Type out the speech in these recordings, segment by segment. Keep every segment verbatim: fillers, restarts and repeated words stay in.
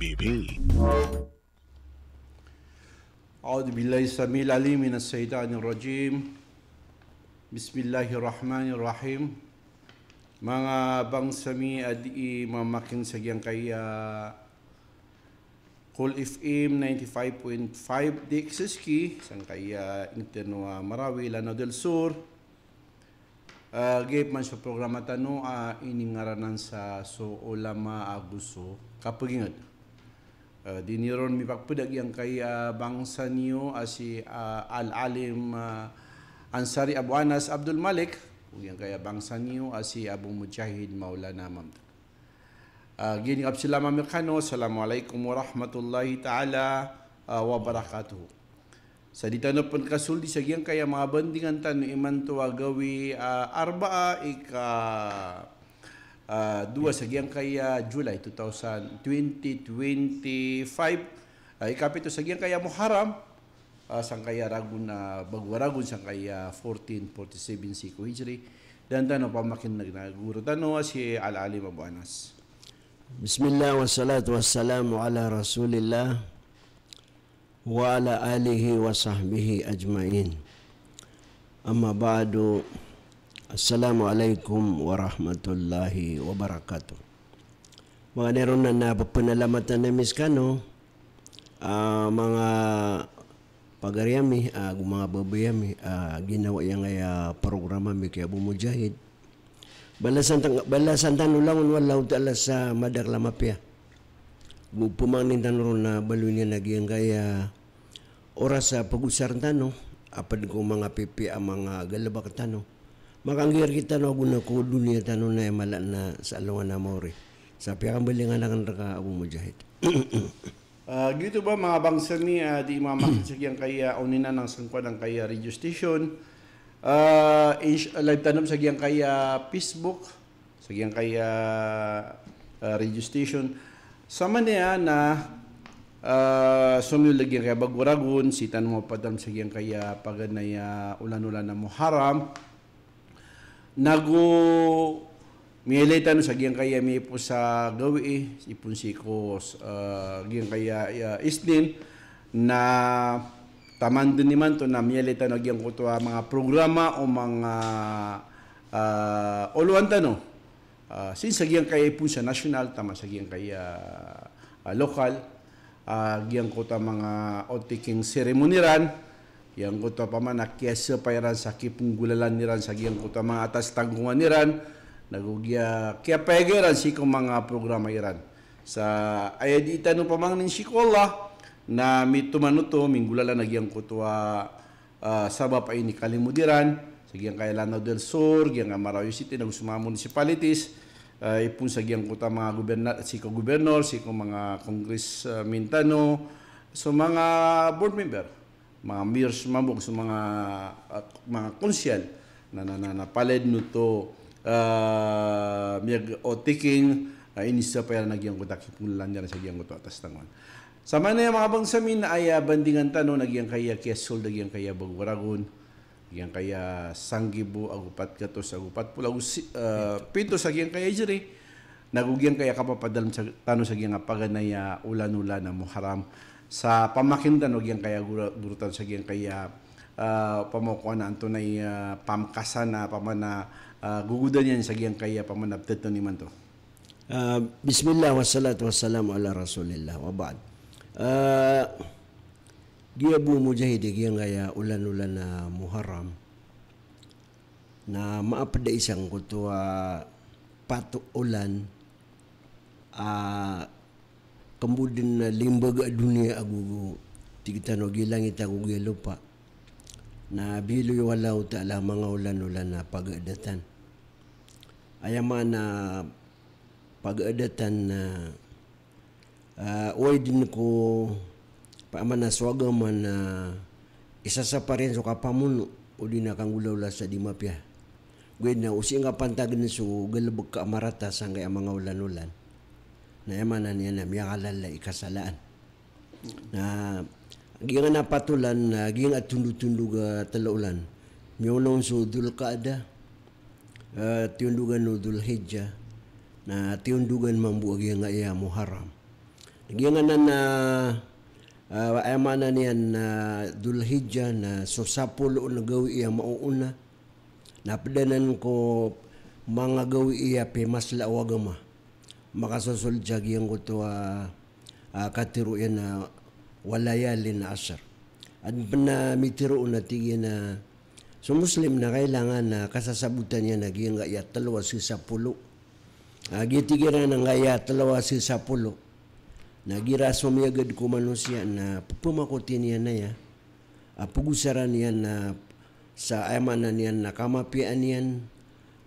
T V. A'udhu billahi samil alim minas shaitanir rajim. Bismillahirrahmanirrahim. Manga bangsa mi a dii mamakin sa giyangkaya Cool F M ninety-five point five D X S K, sangkaya ingd tano a Marawi, Lanao del Sur. Ah, giya pman so programa tano a iningaranan sa so ulama ago so kapagingd. Ah, dii niyo ron mipakpda giyangkaya bangsa niyo a si, ah, Al-Alim, ah, Ansari Abu Anas Abdul Malik, giyangkaya bangsa niyo a si Abu Mujahid Maulana Mamdud. Ah, giya i kapsilama mi kano, Assalamu alaikum warahmatullahi ta'ala, ah, wabarakatuh. Sa di tano pn kasoldi sa giyangkaya manga bandingan tano imanto a gawii, ah, Arbaa ika, ah, dowa sa giyangkaya July two thousand, twenty twenty-five, ah, ikapito sa giyangkaya Muharram, ah, sangkaya ragon, ah, bago a ragon sangkaya fourteen forty-seven sii ko Hijri. Dn tano pamakin'g na goro tano a si Al-Alim Abu Anas. Bismillah, wassalatu wassalamu ala Rasulillah, wa ala alihi wa sahbihi ajma'in. Amma ba'du, assalamu alaikum warahmatullahi wabarakatuh. Manga niron na pphanalamatan ami skano, ah, manga pagari ami, ah, ago manga babay ami, ah, ginawa iyan aya programa mi ki Abu Mujahid. Balasan tan-, balasan tano langon o Allahu Ta'ala sa madakl a mapiya. Go pamangnin tano ron na baloy niyan a giyangkaya oras a pagosarn tano, a pd ko manga pipiya a manga galbk tano. Makanggiya rktano ago na ko doniya tano na aya mala na sa alongan a maori. Sa piyakambalingan akn rka Abu Mujahid. Ah, giyoto ba manga bangsa mi, ah, dii mamakin sa giyangkaya oninan a sangkoan angkaya radio station. Ah, ins-, live tano sa giyangkaya Facebook, sa giyangkaya, ah, radio station. Samanaya na, ah, somiyold a giyangkaya bago a ragon, sii tano mapadalm sa giyangkaya paganay a olan-olan a Muharram. Nago miyailay tano sa giyangkaya miipos a gawii, ipon sii ko, ah, giyangkaya, ah, Isnin, na taman dn imanto na miyailay tano a giyangkoto a manga programa o manga, ah, olowan tano. Ah, sii sa giyangkaya ipon sa national, taman sa giyangkaya, ah, lokal. Ah, giyangkoto a manga oath-taking ceremony iran, giyangkoto a pamana kiyasapay iran sa kipenggolalan iran sa giyangkoto a manga atas tanggongan iran, nago giya kiyapayag iran sii ko manga programa iran. Sa aya dii tano pamangnin sii ko Allah, na mitoman oto, minggolalan a giyangkoto a ah, sabap a inikalimod iran, sa giyangkaya Lanao del Sur, giyangkaya Marawi City, nago so manga municipalities, ah, ipon sa giyangkoto a manga goberna-, sii ko gobernor, sii ko manga congressman tano, so manga board member, manga mayors mambo, so manga, ah, manga konsehal, na, na, na, na palaya dn oto, ah, miyag-oath-taking, ah, inisapay iran a giyangkoto a kipenggolalan iran sa giyangkoto a atas tanggongan. Samanaya manga bangsa mi na aya bandingan tano na giyangkaya kiyasold a giyangkaya bago a ragon, giyangkaya sanggibo ago pat gatos ago pat polo ago si-, eh, pito sa giyangkaya Hijri, nago giyangkaya kapapadalm sa, tano sa giyangkaya paganay a olan-olan a Muharram. Sa pamakin tano giyangkaya goro, goro tano sa giyangkaya, eh, pamakowa na antonaa i, eh, pamkasan a pamana, eh, gogodan iyan sa giyangkaya pamana pthathon imanto. Ah, bismillah, wassalatu wassalamu ala Rasulillah, wa ba'd. Ah, giya bo Mujahid, giyangkaya olan-olan a Muharram na maapd a isa angkoto a pat a olan a kambodn a limbaga a doniya ago, tig tano, giya langit ago giya lopa. Na biloy o Allahu Ta'ala a manga olan-olan a pagadatan. Aya maana a pagadatan na, ah, oway dn ko, pa-, maana so agama na isasapar iyan so kapamono, odi na kanggolawla sa di mapiya. Ogaid na o sii nga pantagn so galbk ka a marata sangkaya manga olan-olan, na aya maana niyan na miyakalala i kasalaan. Na giyangkanan a pat a olan na giyangkai a tondotondog a tlo a olan. Miyaona on so Dhul Qa'dah, eh, tiyondogan o Dhul Hijjah, na tiyondogan mambo a giyangkaya Muharram. Giyangkanan a, ah, aya maana niyan na Dhul Hijjah na so sapolo on a gawii a maoona na pd anan ko manga gawii a pimasla o agama. Makasosold sa giyangkoto a, ah, katharo iyan a wa layalin ashr. Adn pn a mitharo on a tig iyan a so Muslim na kailangan a kasasabotan iyan a giyangkaya tlo a sisapolo. Ah, giya tig iran angkaya tlo a sisapolo na igira so miyagad ko manosiya na pphamakoti niyan aya a pgosaran iyan a sa aya maana niyan na kamapiyaan iyan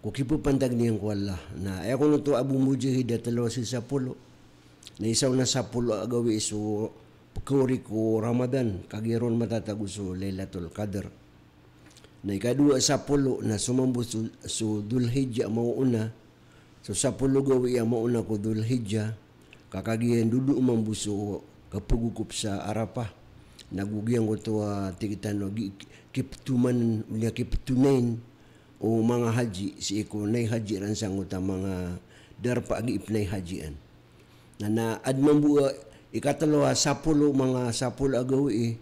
ko kipapantag niyan ko Allah. Na aya kon oto a Abu Mujahid a tlo a sisapolo na isa on a sapolo a gawii so pkaori ko Ramadan, kagiya ron matatago so Lailatul Qadr. Na ikadowa a sapolo na so mambo so, so Dhul Hijjah a maoona, so sapolo gawii a maoona ko Dhul Hijjah, ka kagiya ndodo mambo so kapagokop sa Arafah. Na go giyangkoto a tig tano a gi, kiptoman, niya kiptonain o manga haji, sii ko naihaji iran sangkoto a manga darpa a gii pnaihajian. Na, na adn mambo a ikatlo a sapolo, manga sapolo a gawii,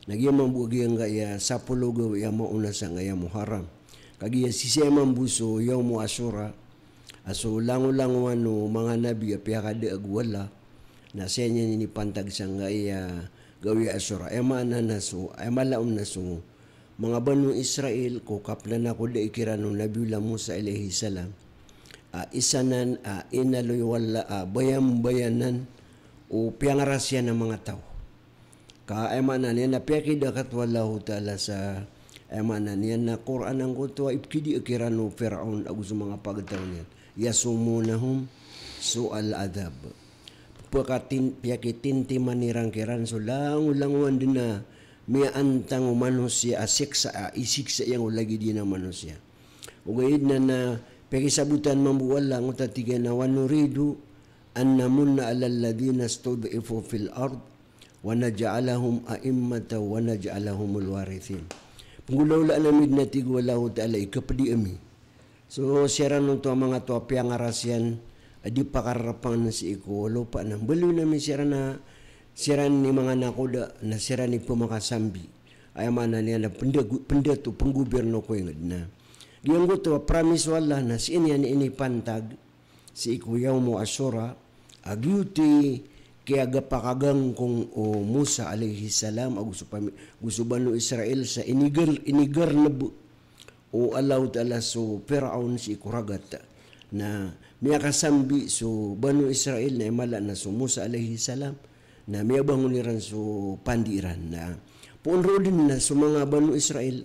na giya mambo a giyangkaya sapolo a gawii a maoona sangkaya Muharram. Kagiya sii saya mambo so Yawmu Ashura, a so langolangowan o manga nabi a piyakadaag o Allah, na saya niyan inipantag sangkaya gawii a Ashura. Aya maana na so, aya mala on na so manga Banu Israil ko kapnanakodai kiran o Nabiyullah Musa alayhis salam a isa nan a inaloy o Allah a bayambayanan o piyangarasiyan a manga taw. Ka aya maana niyan na piyakidakato o Allahu Ta'ala sa, aya maana niyan na Qur'an angkoto a ipkidi kiran o Fir'aun ago so manga pagtaw niyan. Yasumunahum su'al adhab. Pakatin, piyakitintiman iran kiran so langolangowan dn a miyaantang o manosiya a siksa a isiksa iyan ko lagid iyan a manosiya. Ogaid na, na piyakisabotan mambo o Allah angkoto a tig iyan a wa nuridu an namunna 'alal ladhina istud'ifu fil ard wa naj'alahum a'immatan wa naj'alahumul warithin. Penggolawlaan ami dn a tig o Allahu Ta'ala i kapdi ami so siran oto a manga taw a piyangarasiyan a di pakararapangan sii ko lopa na mbaloyin ami siran a siran i manga nakoda na siran i pmakasambi. Aya maana niyan na pnda, pnda to penggobirno ko ingd na giyangkoto a promise o Allah na sii niyan inipantag sii ko Yawmu Ashura, a giyoto i kiyagapakagangkong o Musa alayhis salam ago so pami, ago so Banu Israil sa inigar, inigarnb o Allahu Ta'ala so Fir'aun sii ko ragat. Na miyakasambi so Banu Israil na aya mala na so Musa alayhis salam, na miyabangon iran so pandi iran. Na poon roo dn na so manga Banu Israil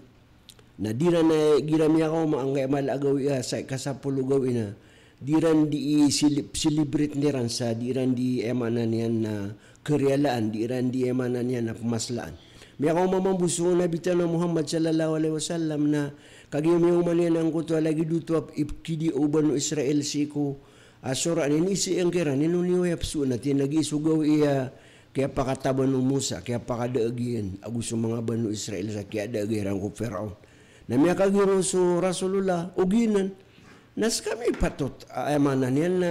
na di iran a igira miyakaoma angkaya mala a gawii a sa ikasapolo a gawii na di iran di i-celeb-, celebrate iran sa di iran di, aya maana niyan na kariyalaan, di iran di, aya maana niyan na pmaslaan. Miyakaoma mambo so Nabi tano a Muhammad sallallahu alayhi wasallam na kagiya miyaoma niyan angkoto a lagid oto a ipkidi o Banu Israil sii ko Ashura na iniiza iyan kiran, ino niyo aya psoon a tig iyan a gii so gawii a kiyapakataban o Musa, kiyapakadaag iyan ago so manga Banu Israil sa kiyadaag iran ko Fir'aun. Na miyakagiraw so Rasulullah, o giyanan. Na skami patot, a, aya maana niyan na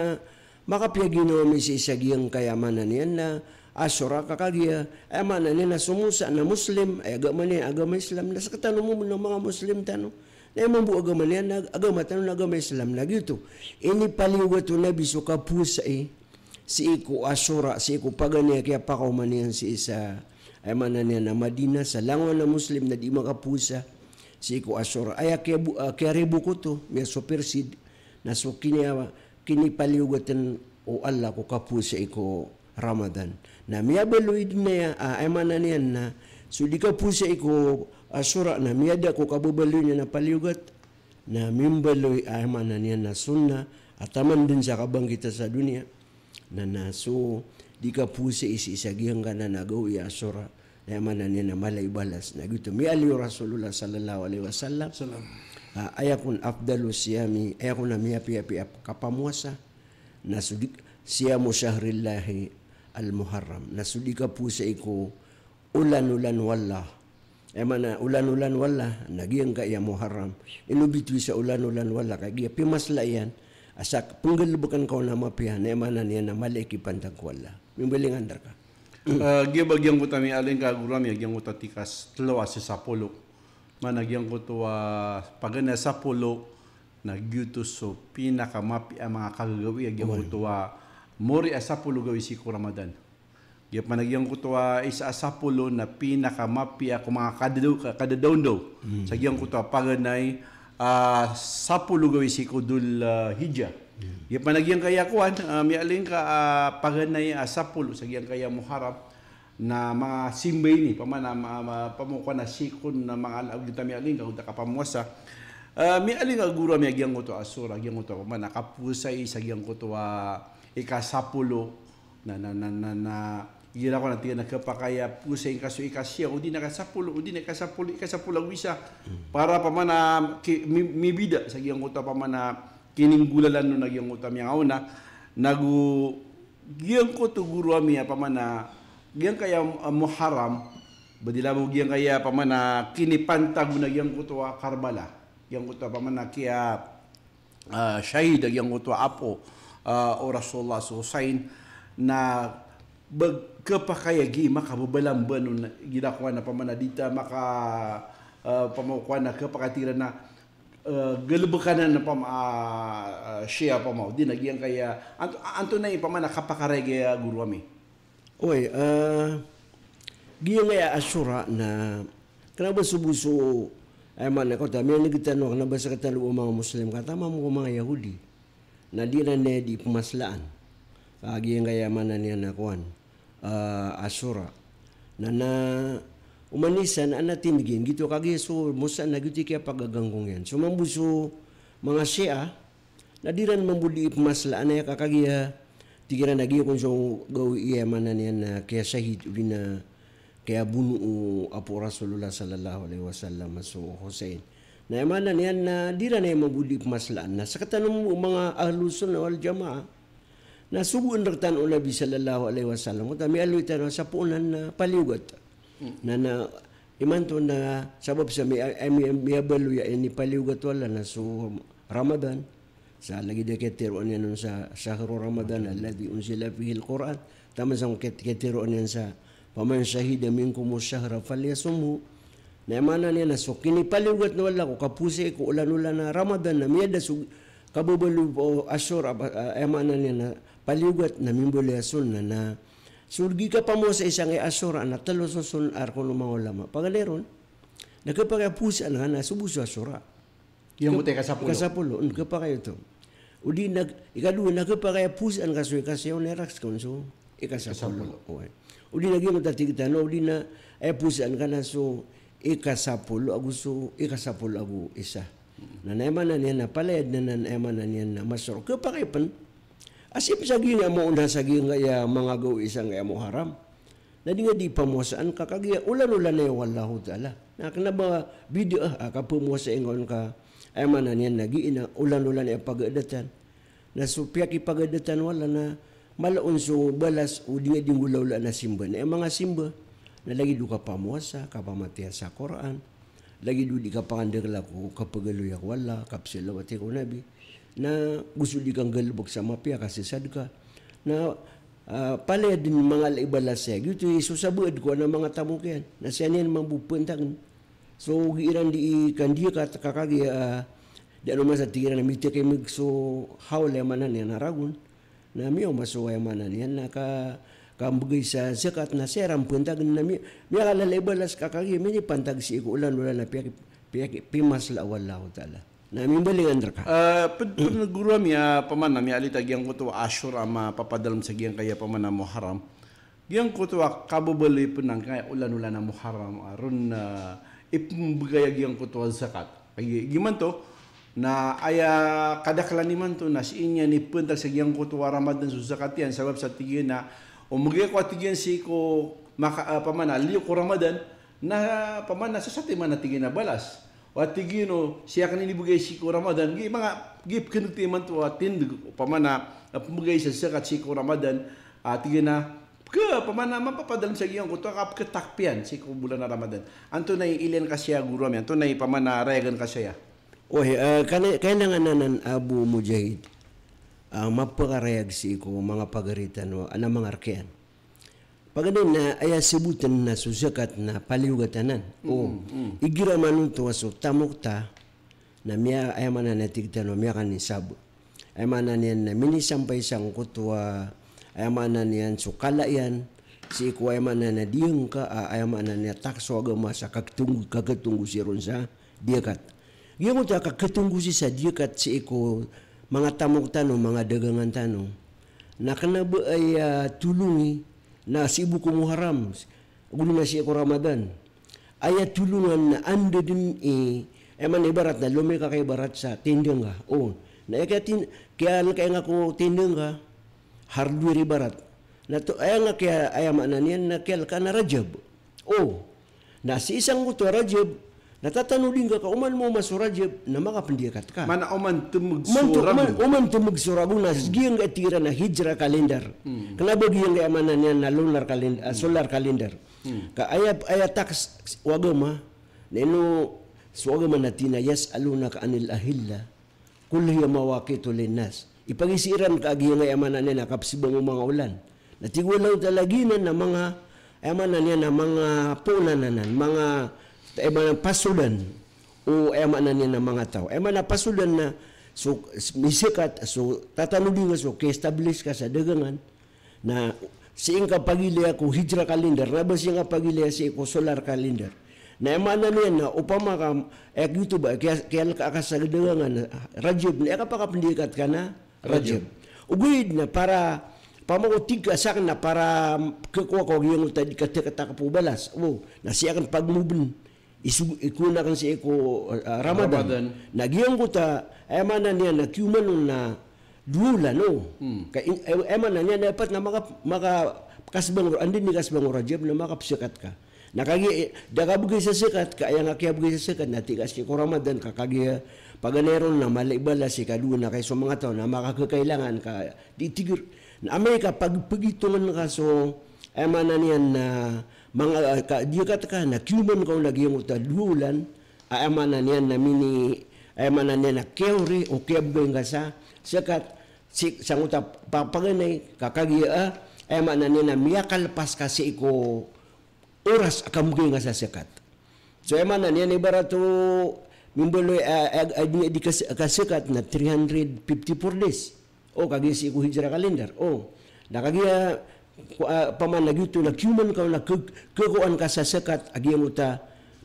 makapiyaginawa mi sii sa giyangkaya, aya maana niyan na Ashura, ka kagiya, aya maana niyan na so Musa na Muslim, aya agama niyan agama Islam, na sktano mambo na manga Muslim tano na aya mambo a agama niyan na agama tano na agama Islam. Na giyoto, inipaliyogat o Nabi so kapowasai sii ko Ashura, sii ko paganay a kiyapakaoma niyan sii sa, aya maana niyan na Madinah, sa langowan a Muslim na di makapowasa sii ko Ashura. Aya kiyabu-, ah, kiyaribo koto, miyasopersid, na so kiniya-, kinipaliyogatn o Allah ko kapowasai ko Ramadan. Na miyabaloy dn aya, ah, aya maana niyan na so di kapowasai ko Ashura na miyada ko kababaloy niyan a paliyogat, na mimbaloy, aya maana niyan na sunnah a taman dn sa kabangkit sa doniya. Na, na so di kapowasai sii sa giyangkanan a gawii a Ashura, aya maana niyan na mala i balas. Na giyoto, miyaaloy o Rasulullah sallallahu alayhi wasallam, salam, ah, aya kon afdalu siyami, aya kon a miyapiyapiya a kapamowasa, na so di, siyamu shahrillahi al-Muharram. Na so di kapowasai ko olan-olan o Allah. Aya maana olan-olan o Allah na giyangkaya Muharram. Ino bitowi sa olan-olan o Allah, kagiya pimasla iyan Asa penggalebeken ka on a mapiya, na aya maana niyan na mala i kipantag ko Allah. Mimbalingan reka. Ah, giya ba giyangkoto a miyaaloy ngka a guro ami a giyangkoto a tikas telo a sesapolo. Maana giyangkoto a paganay a sapolo na giyoto so pinakamapiya a manga kagagawii a giyangkoto a mori a sapolo gawii sii ko Ramadan. Giya pman a giyangkoto a isa a sapolo na pinakamapiya ko manga kadadaw-, ka-, kadadawndaw. Hmm. Sa giyangkoto a paganay a sapolo gawii sii ko Dhul, ah, Hijjah. Hmm. Giya pman a giyangkaya kowan, ah, miyaaloy ngka a paganay a sapolo sa giyangkaya Muharram na manga simba ini, pamana, ma-, ma-, pamana kowan a sii ko na manga ala-, gita miyaaloy ngka, gita kapamowasa. Ah, miyaaloy ngka guro ami a giyangkoto a Ashura, giyangkoto a pamana kapowasai sa giyangkoto a ika sapolo, Na, na, na, na, na, igira ko na tig iyan a khapakay a powasai ngka so ika siyaw, odi na ika sapolo, odi na ika sapolo, ika sapolo ago isa. Hmm. Para pamana ki-, mi-, mibida sa giyangkoto a pamana kininggolalan on a giyangkoto a miyangaona. Nago giyangkoto guro ami a pamana giyangkaya, ah, Muharram, ba di labo giyangkaya pamana kinipantag on a giyangkoto a Karbala. Giyangkoto a pamana kiya ah, shahid a giyangkoto a apo, ah, o Rasulullah so Husayn, na bag-, khapakay a giya makababalamban on, igira kowan a pamana di ta maka, ah, pamana kowan a khapakay a tig iran a, ah, galebekan a pam-, ah, ah, Shia pamana, odi na giyangkaya, anto-, antonaa i pamana kapakaraya guro ami. Oway, ah, giyangkaya Ashura na kena ba so bo so, aya maana koto a miyaneg tano a kena ba sekatano o manga Muslim ka tamam ko manga Yahudi. Na di iran di pemasalaan. Ah, giyangkaya maana niyan na kowan, ah, Ashura. Na, na oman i isa na, na tindeg iyan giyoto kagiya so Musa na giyoto i kiyapagagangkong iyan. So mambo so manga Shia, na di iran mambo di pemasalaan aya ka kagiya tig iran a giyangkoto so gawii a maana niyan na kiyashahid odi na kiyabono o apo o Rasulullah sallallahu alaihi wasallam so Husayn. Na aya maana niyan na di iran aya mambo di pemasalaan. Na sekatano mambo o manga Ahlus Sunnah wal Jamaah na sogoon rektano o Nabi sallallahu alaihi wasallam. Oto a miyaaloy tano a sapoon anan na paliyogat. Hmm. Na, na imanto na sabap sa mi-, mi-, miyabaloy a inipaliyogat o Allah na so Ramadan. Sa lagid a kiyatharoa niyan on sa shahru Ramadan alladhi unzila fihil Qur'an. Taman sa kiyat-, kiyatharoa niyan sa faman shahida minkumus shahra falyasumhu. Na aya maana niyan na so kinipaliyogat o Allah ko kapowasai ko olan-olan a Ramadan na miyada so kababaloy o Ashura, ah, aya maana niyan na paliyogat na mimbaloy a sunnah na so di kapamowasai sangkai Ashura na telo so sunnah a rek o manga ulama. Paganay ron na khapakay a powasaan ka na so bo so Ashura. Giyangkoto a ika sapolo. Ika sapolo, hmm, khapakay oto. Odi na, ika dowa na khapakay a powasaan ka so ika siyaw na aya rek sekon so ika sapolo. Ika sapolo. Oway. Odi na giyangkoto a tig tano, odi na aya powasaan ka na so ika sapolo ago so ika sapolo ago isa. Hmm. Na, na aya maana niyan na palaya den anan, aya maana niyan na mashru'. Khapakay pen a sii pen sa giyangkaya maona sa giyangkaya manga gawii sangkaya Muharram. Na di nga di pamowasaan ka kagiya olan-olan aya o Allahu Ta'ala. Na kena ba bid'ah a kapamowasai ngka on ka, aya maana niyan na giya na olan-olan aya pagadatan. Na so piyakipagadatan o Allah na mala on so balas o di nga di nggolawlaan a simba. Na aya manga simba na lagid o kapamowasa, kapamatiya sa Qur'an, lagid o di kapakandakela ko kapagaloya ko Allah, kapsalawati ko Nabi. Na go so di kanggalebek sa mapiya, kasasadka. Na, ah, palaya den mangala i balas iyan. Giyoto i so sabaad ko ana manga tamok iyan. Na siyan iyan mambo pentagen. So giya iran di kandiya ka, ka kagiya, ah, di ano masa tig iran a mitekemeg so hawl, aya maana niyan na ragon. Na miyaoma so, aya maana niyan na ka, kambegay sa zakat na siran pentagen na mi-, miyakala i balas ka kagiya minipantag sii ko olan-olan a piyaki-, piyaki-, pimasla o Allahu Ta'ala. Na mimbalingan reka. Ah, ped-, ped guro ami a pamana miyaaloy ta giyangkoto a Ashura a mapapadalem sa giyangkaya pamana Muharram. Giyangkoto a kababaloy pen angkaya olan-olan a Muharram, ah, ron, ah, ipembegay a giyangkoto a zakat. Agi, igimanto, na aya kadakelan imanto na sii niyan ipentag sa giyangkoto a Ramadan so zakat iyan, sabap sa tig iyan a, o mbegay ko a tig iyan sii ko maka-, ah, pamana, liyo ko Ramadan, na pamana sasatiman a tig iyan a balas. O a tig iyan o, sii aken inibegay sii ko Ramadan, gi manga, gi pekenegti imanto a tindeg, pamana, ah, pembegay sa zakat sii ko Ramadan, ah, tig iyan a, Ke, pamana mapapadalem sa giyangkoto a kapketakpiyan sii ko bolan a Ramadan. Antonaa i ilay ngka saya guro ami, antonaa i pamana rayagan ka saya? Oway, eh, kailangan anan Abu Mujahid. ah, mapakarayag sii ko manga pagari tano a na manga rk iyan. Paganay na aya sabotn na so zakat na paliogat anan. O, igira man oto a so tamok ta na miya, aya maana niyan, tig tano, miyakanisab. Aya maana niyan na minisampay sangkoto a, aya maana niyan, so kala iyan sii ko, aya maana niyan, diyangka a, aya maana niyan, tax o agama sa kakatonggo, kakatonggosi ron sa diyakat. Giyangkoto a kakatonggosi sa diyakat sii ko manga tamok tano, manga dagangan tano, na kna ba aya tolongi na sii bo ko Muharram, golo na sii ko Ramadan. Aya tolongan na anda dn i, aya maana ibarat na lomay ka kaibarat sa tenda ngka. O, na aya kiyatin-, kiyalkay ngka ko tenda ngka, hardware ibarat. Na to, aya ngka kiya, aya maana niyan na kiyalka na Rajab. O, na sii sangkoto a Rajab, na tatanodi ngka ka oman maoma so Rajab, na makapndiyakat ka. Maana oman tmg so ragon. Oman, oman tmg so ragon na, giyangkai tig iran a hijra calendar. Kna ba giyangkai, aya maana niyan, na lunar calendar, ah, solar calendar. Ka aya, aya tax o agama, na ino so agama na tig iyan a, "Yas'alunaka anil ahilla, qul hiya mawaqitu linnas." Ipagiza iran ka giyangkai, aya maana niyan, na kapsbang o manga olan. Na tig o Allahu Ta'ala, giyanan na manga, aya maana niyan, na manga poon anan, manga, aya maana, pasodan o, aya maana niyan, na manga taw. Aya maana pasodan na so, mizakat, so tatanodi ngka, so ki-establish ka sa dagangan, na sii ngka pagilaya ko hijra calendar, na ba sii ngka pagilaya sii ko solar calendar. Na aya maana niyan na opama ka, aya giyoto ba, kiya-, kiyalka ka sa dagangan na Rajab, na aya kapakapndiyakat ka na Rajab. Rajab. Ogaid na para, opama ko tig ka sakn na para khakowa ko giyangkoto a di katakataka po balas. O, na sii akn pagmobn. Iso-, ikowa akn sii ko, ah, Ramadan. Ramadan. Na giyangkoto a, aya maana niyan na kiyoman on na dowa olan, o. Ka in-, aya, aya maana niyan na dapat na maka-, makakasbang o, anda dn i kasbang o Rajab na makapzakat ka. Na kagiya, eh, da ka bgay sa zakat, ka aya ngka kiyabgay sa zakat, na tig ka sii ko Ramadan, ka kagiya paganay ron na mala i balas, ikadowa na kay so manga taw na makakakailangan ka di tigr. Na amay ka pag-, pagitongn ka so, aya maana niyan na manga, ah, ka, diyakat ka, na kiyoman ka on a giyangkoto a dowa olan, aya maana niyan na mini, aya maana niyan na kiyaori o kiyabgay ngka sa zakat, sii, sangkoto a pa-, paganay, ka kagiya, ah, aya maana niyan na miyakalpas ka sii ko oras a kambgay ngka sa zakat. So, aya maana niyan ibarat o mimbaloy a, a, a, di, di kas-, kazakat na three hundred fifty-four days. O, kagiya sii ko hijra calendar. O, na kagiya, ko, a, opama na giyoto na kiyoman ka on na kag-, khakowan ka sa zakat a giyangkoto a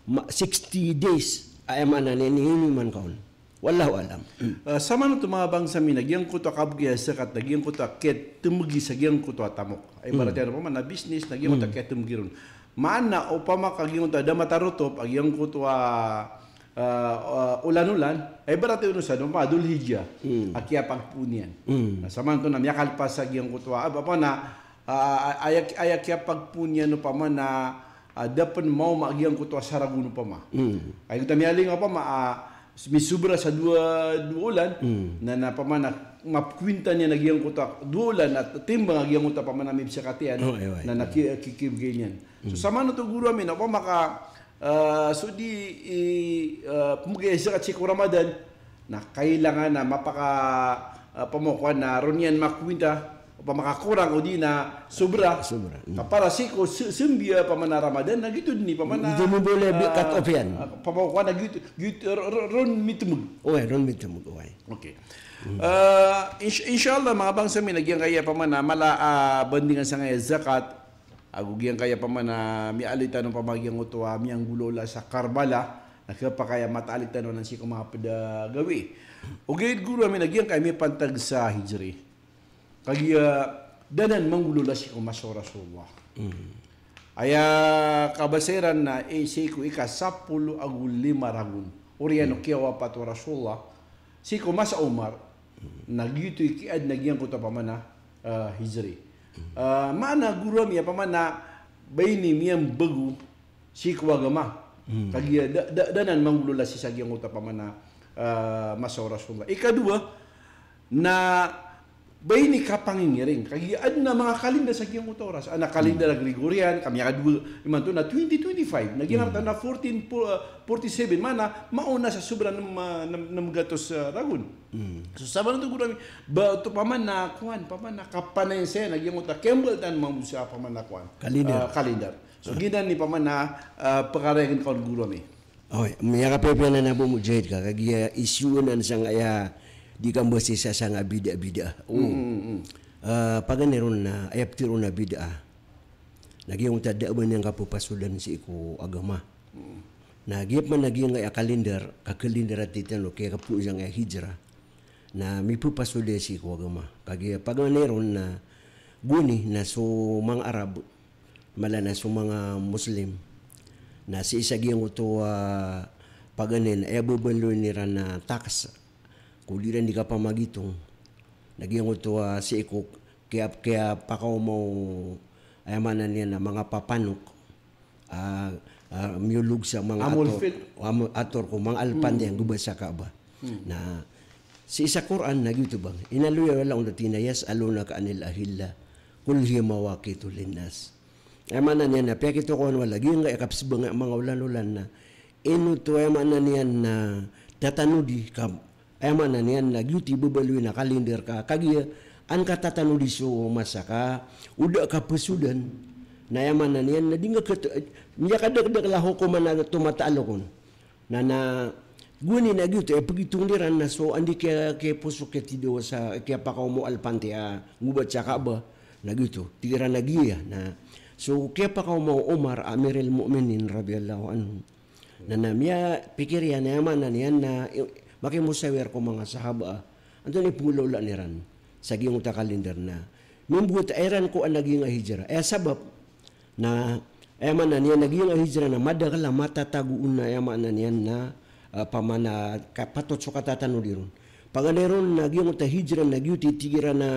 ma-, sixty days, aya maana niyan na iniyoman ka on. Wallahu a'lam. Ah, samanoto manga bangsa mi na giyangkoto a kabgay a zakat, na giyangkoto a kiyatmbgi sa giyangkoto a tamok. Ay, ibarat iyan opama na business, na giyangkoto a kiyatmbgi ron. Maana opama ka giyangkoto a da matarotop a giyangkoto a, ah, ah, olan-olan, ay, ibarat iyan on sa, opama Dhul Hijjah a kiyapagpoon iyan. Na samanoto na miyakalpas sa giyangkoto a, ah, opama na, ah, aya, aya kiyapagpoon iyan opama na, ah, da pn maoma a giyangkoto a saragon opama. Ay, giyangkoto a miyaling opama, ah, misobra sa dowa, dowa olan, na, na opama na mapkwinta niyan a giyangkoto a dowa olan, na timbang a giyangkoto a opama na mibzakat iyan, na, na ki-, ki-, kibgay niyan. So, samanoto goro ami na opama ka, ah, so di, i, ah, pmbgay a zakat sii ko Ramadan, na kailangan na mapaka, ah, opama ko na ron iyan makwinta, opama ka korang o di na sobra. Sobra. Ka para sii ko se-, sembiya opama na Ramadan, na giyoto dn i opama na, giyoto dn i boleh bi-, ah, cut off iyan. Ah, opama ko na giyoto, giyoto, ro-, ro-, ron mitmbg. Oway, ron mitmbg, oway. Okay. Ah, insha-, insha Allah, manga bangsa mi, na giyangkaya opama na mala a bandingan sangkaya zakat, ago giyangkaya opama na miyaaloy tano opama giyangkoto a miyanggolawla sa Karbala, na khapakay a mataalid tano anan sii ko manga pd a gawii. Ogaid goro ami na giyangkaya mipantag sa Hijri. Kagiya da anan manggolawla sii ko masa o Rasulullah. Aya kabasa iran na, eh, sii ko ika sapolo ago lima ragon. Oriyan o kiyawapat o Rasulullah. Sii ko masa o Umar, na giyoto i kiyaadn a giyangkoto a opama na, ah, Hijri. Ah, maana goro ami a opama na ba ini miyambago sii ko agama. Kagiya da, da, da anan manggolawla sii sa giyangkoto a opama na, ah, masa o Rasulullah. Ikadowa, na Ba ini kapangingiring, kagiya adn a manga kalendar sa giyangkoto a oras. Ana kalendar a Gregorian, ka miyakadowa imanto na twenty twenty-five, na giyangkoto na fourteen forty-seven, mana maona sa sobra nem, ah, nem, nem gatos, ah, ragon. So, sabaad oto goro ami, ba oto paman na kowan, paman na kapanayan saya na giyangkoto a kiyambaal tano mambo sa paman na kowan. Kalendar. Ah, kalendar. So, giyanan i paman na, ah, pekara a giyangkoto goro ami. Oy, miyakapiyapiya anan Abu Mujahid ka, kagiya issue anan sangkaya di kambasisa sangkaya bid'ah-bid'ah. O. Mm, mm, mm. Ah, paganay ron na, aya pitharo on a bid'ah. Na giyangkoto a da a ba niyan kapepasodan sii ko agama. Mm. Na giya pman a giyangkaya kalendar, ka kalendar a tig tano, kiyakapoon sangkaya hijrah. Na mipepasoda sii ko agama. Kagiya paganay ron na gowani na so manga Arab, mala na so manga Muslim. Na sii sa giyangkoto a paganay na aya babaloy iran na tax, ko di iran di kapamagitong. Na giyangkoto a sii ko kiya, kiyapakaoma o, aya maana niyan na manga papanok. Ah, ah, miyolog sa manga ator, am-, ator ko manga alpante a nggobasa sa Kaaba. Na sii sa Qur'an na giyoto bang. Inaloy a Allah on a tig iyan a, "Yas'alunaka anil ahillah, qul hiya mawaqitu linnas." Aya maana niyan na piyakitokawan o Allah giyangkaya kapesebang a manga olan-olan na ino oto aya maana niyan na tatanodi ka Aya maana niyan na giyoto i babaloy na kalendar ka, kagiya an ka tatanodi so masa ka o da a kapesodan. Na aya maana niyan na di nga ket-, miyakadakdakl a hokoman a tomataal rkon. Na, na gowani na giyoto i pegitong iran na so anda i kiya, kiyaposok, kiyatidawa sa, kiyapakaoma o alpante a nggobasa sa Kaaba. Na giyoto, tig iran a giya. Na so kiyapakaoma o Umar, Amirul Mu'minin radhiyallahu anhu. Na, na miyapikir iyan, aya maana niyan na, i-, makimosawir ko manga sahaba, antonaa i penggolawlaan iran sa giyangkoto a kalendar na mimbowat iran ko ana giyangkai a hijrah. Aya sabap na, aya maana niyan na giyangkai a hijrah na madakl a matatago on na, aya maana niyan na, ah, pamana ka-, patot so katatanodi ron. Paganay ron na giyangkoto a hijrah na giyoto i tig iran a,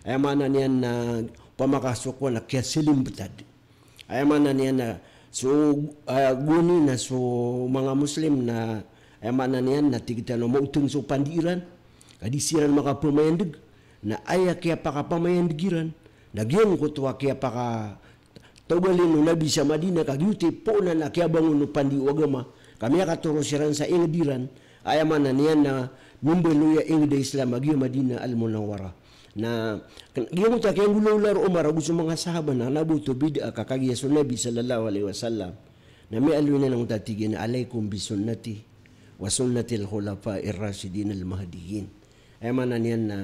aya maana niyan na opama ka so kowan na kiyasalimbetad. Aya maana niyan na so, ah, gowani na so manga Muslim na, aya maana niyan na tig tano maoteng so pandi iran. Ka di siran makapamayandeg. Na aya kiyapakapamayandeg iran na giyangkoto a kiyapakatogalin o Nabi sa Madinah, ka giyoto i poon a kiyabangon o pandi o agama. Ka miyakatoro siran sa inged iran. Aya maana niyan na mimbaloy a inged a Islam a giya Madinah Al-Munawwarah. Na, ken-, giyangkoto a kiyanggolawla o Umar ago so manga sahaba na kena bo oto bid'ah ka kagiya so Nabi sallallahu alaihi wasallam na miyaaloy niyan angkoto a tig iyan a, "Alaikum bi sunnati wa sunnatil khulafa'ir rashidin al mahdiyyin." Aya maana niyan na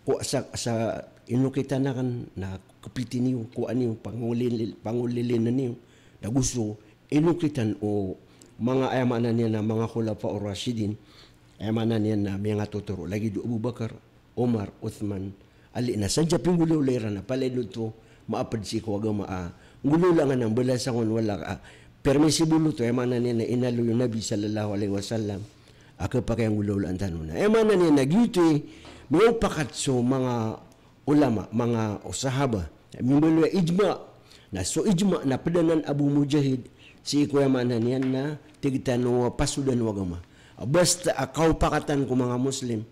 ko sa, sa inokitan aken na kepiti niyo, ko aniyo, pangolil-, pangolilin niyo. Na go so inokitan o manga, aya maana niyan na manga khulafa'ur rashidin. Aya maana niyan na miyangatotoro lagid o Abu Bakar, Umar, Uthman, Ali, na sadn sa pinggolawla iran na palaya den oto maaped sii ko agama a nggolawla nga na mbalasan kon wala ka, ah, permissible oto, aya maana niyan na inaloy o Nabi sallallahu alaihi wasallam a kepakayanggolawlaan tano. Na aya maana niyan na giyoto i miyaopakat so manga ulama, manga sahaba, mimbaloy a ijma. Na so ijma na ped anan Abu Mujahid sii ko, aya maana niyan na tig tano a pasodan o agama. Basta a kaopakatan ko manga Muslim,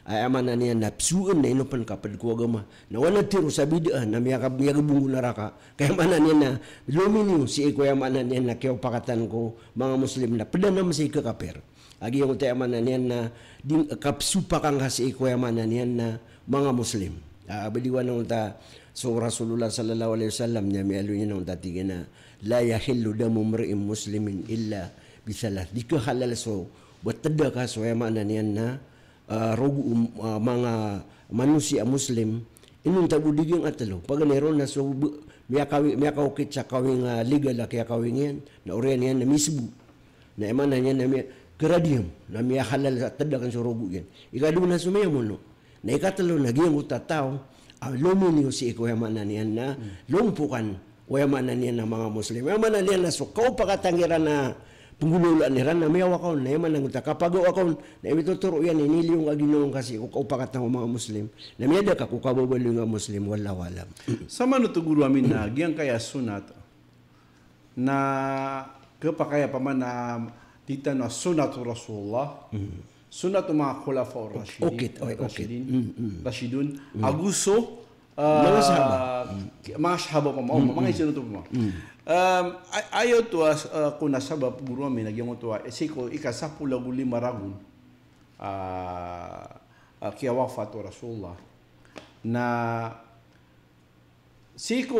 aya maana niyan na pesoon na ino pen kaped ko agama. Na o anan tero sa bid'ah na miyaka-, miyakabonggo naraka. Ka aya maana niyan na lomi niyo sii ko, aya maana niyan na kiyaopakatan ko manga Muslim na ped anan sii ko kapir. A giyangkoto, aya maana niyan na di, kapesopak angka sii ko, aya maana niyan na manga Muslim. Ah, beliwan angkoto so Rasulullah sallallahu alaihi wasallam na miyaaloy niyan angkoto a tig iyan a, "La yahillu damu mri'in muslimin illa bi thalath." Di kehalal so ba tedaka so, aya maana niyan na, ah, rogo o, ah, manga manosiya a Muslim, inonta bo di giyangkatelo. Paganay ron na so be-, miyakawi-, miyakaokit sa kawing a legal a kiyakawing iyan, na oriyan iyan na misebo. Na aya maana niyan na miya-, keradiyam, na miyahalal sa tedaken so rogo iyan. Ikadowa na so miyamono. Na ikatelo na giyangkoto a taw a lomi niyo sii ko, aya maana niyan na lompokan o, aya maana niyan na manga Muslim. Aya maana niyan na so kaopakatan iran a penggolawlaan iran na miyawaka on, na aya maana angkoto a kapagawaka on na aya mitotoro iyan a iniliyong a ginawa ngka sii ko kaopakatan o manga Muslim. Na miyada ka ko kababaloy nga Muslim, wallahu a'lam. Samanoto goro ami na giyangkaya sunnat na kepakay a pamana tig tano a sunnatu Rasulullah. Mm. Sunnat o manga khulafa ar-rashidin. Okit, oy, okit. Rashidin. Mm, mm. Rashidun. Mm. Ago so, ah, manga sahaba. Ki-, manga sahaba pama. Mm, manga mm. Isa na to pama. Mm. Um, a-, aya oto a, ah, ko na sabap guro ami na giyangkoto a, eh, sii ko ika sapolo ago lima ragon. Ah, ah, kiyawafat o Rasulullah. Na sii ko,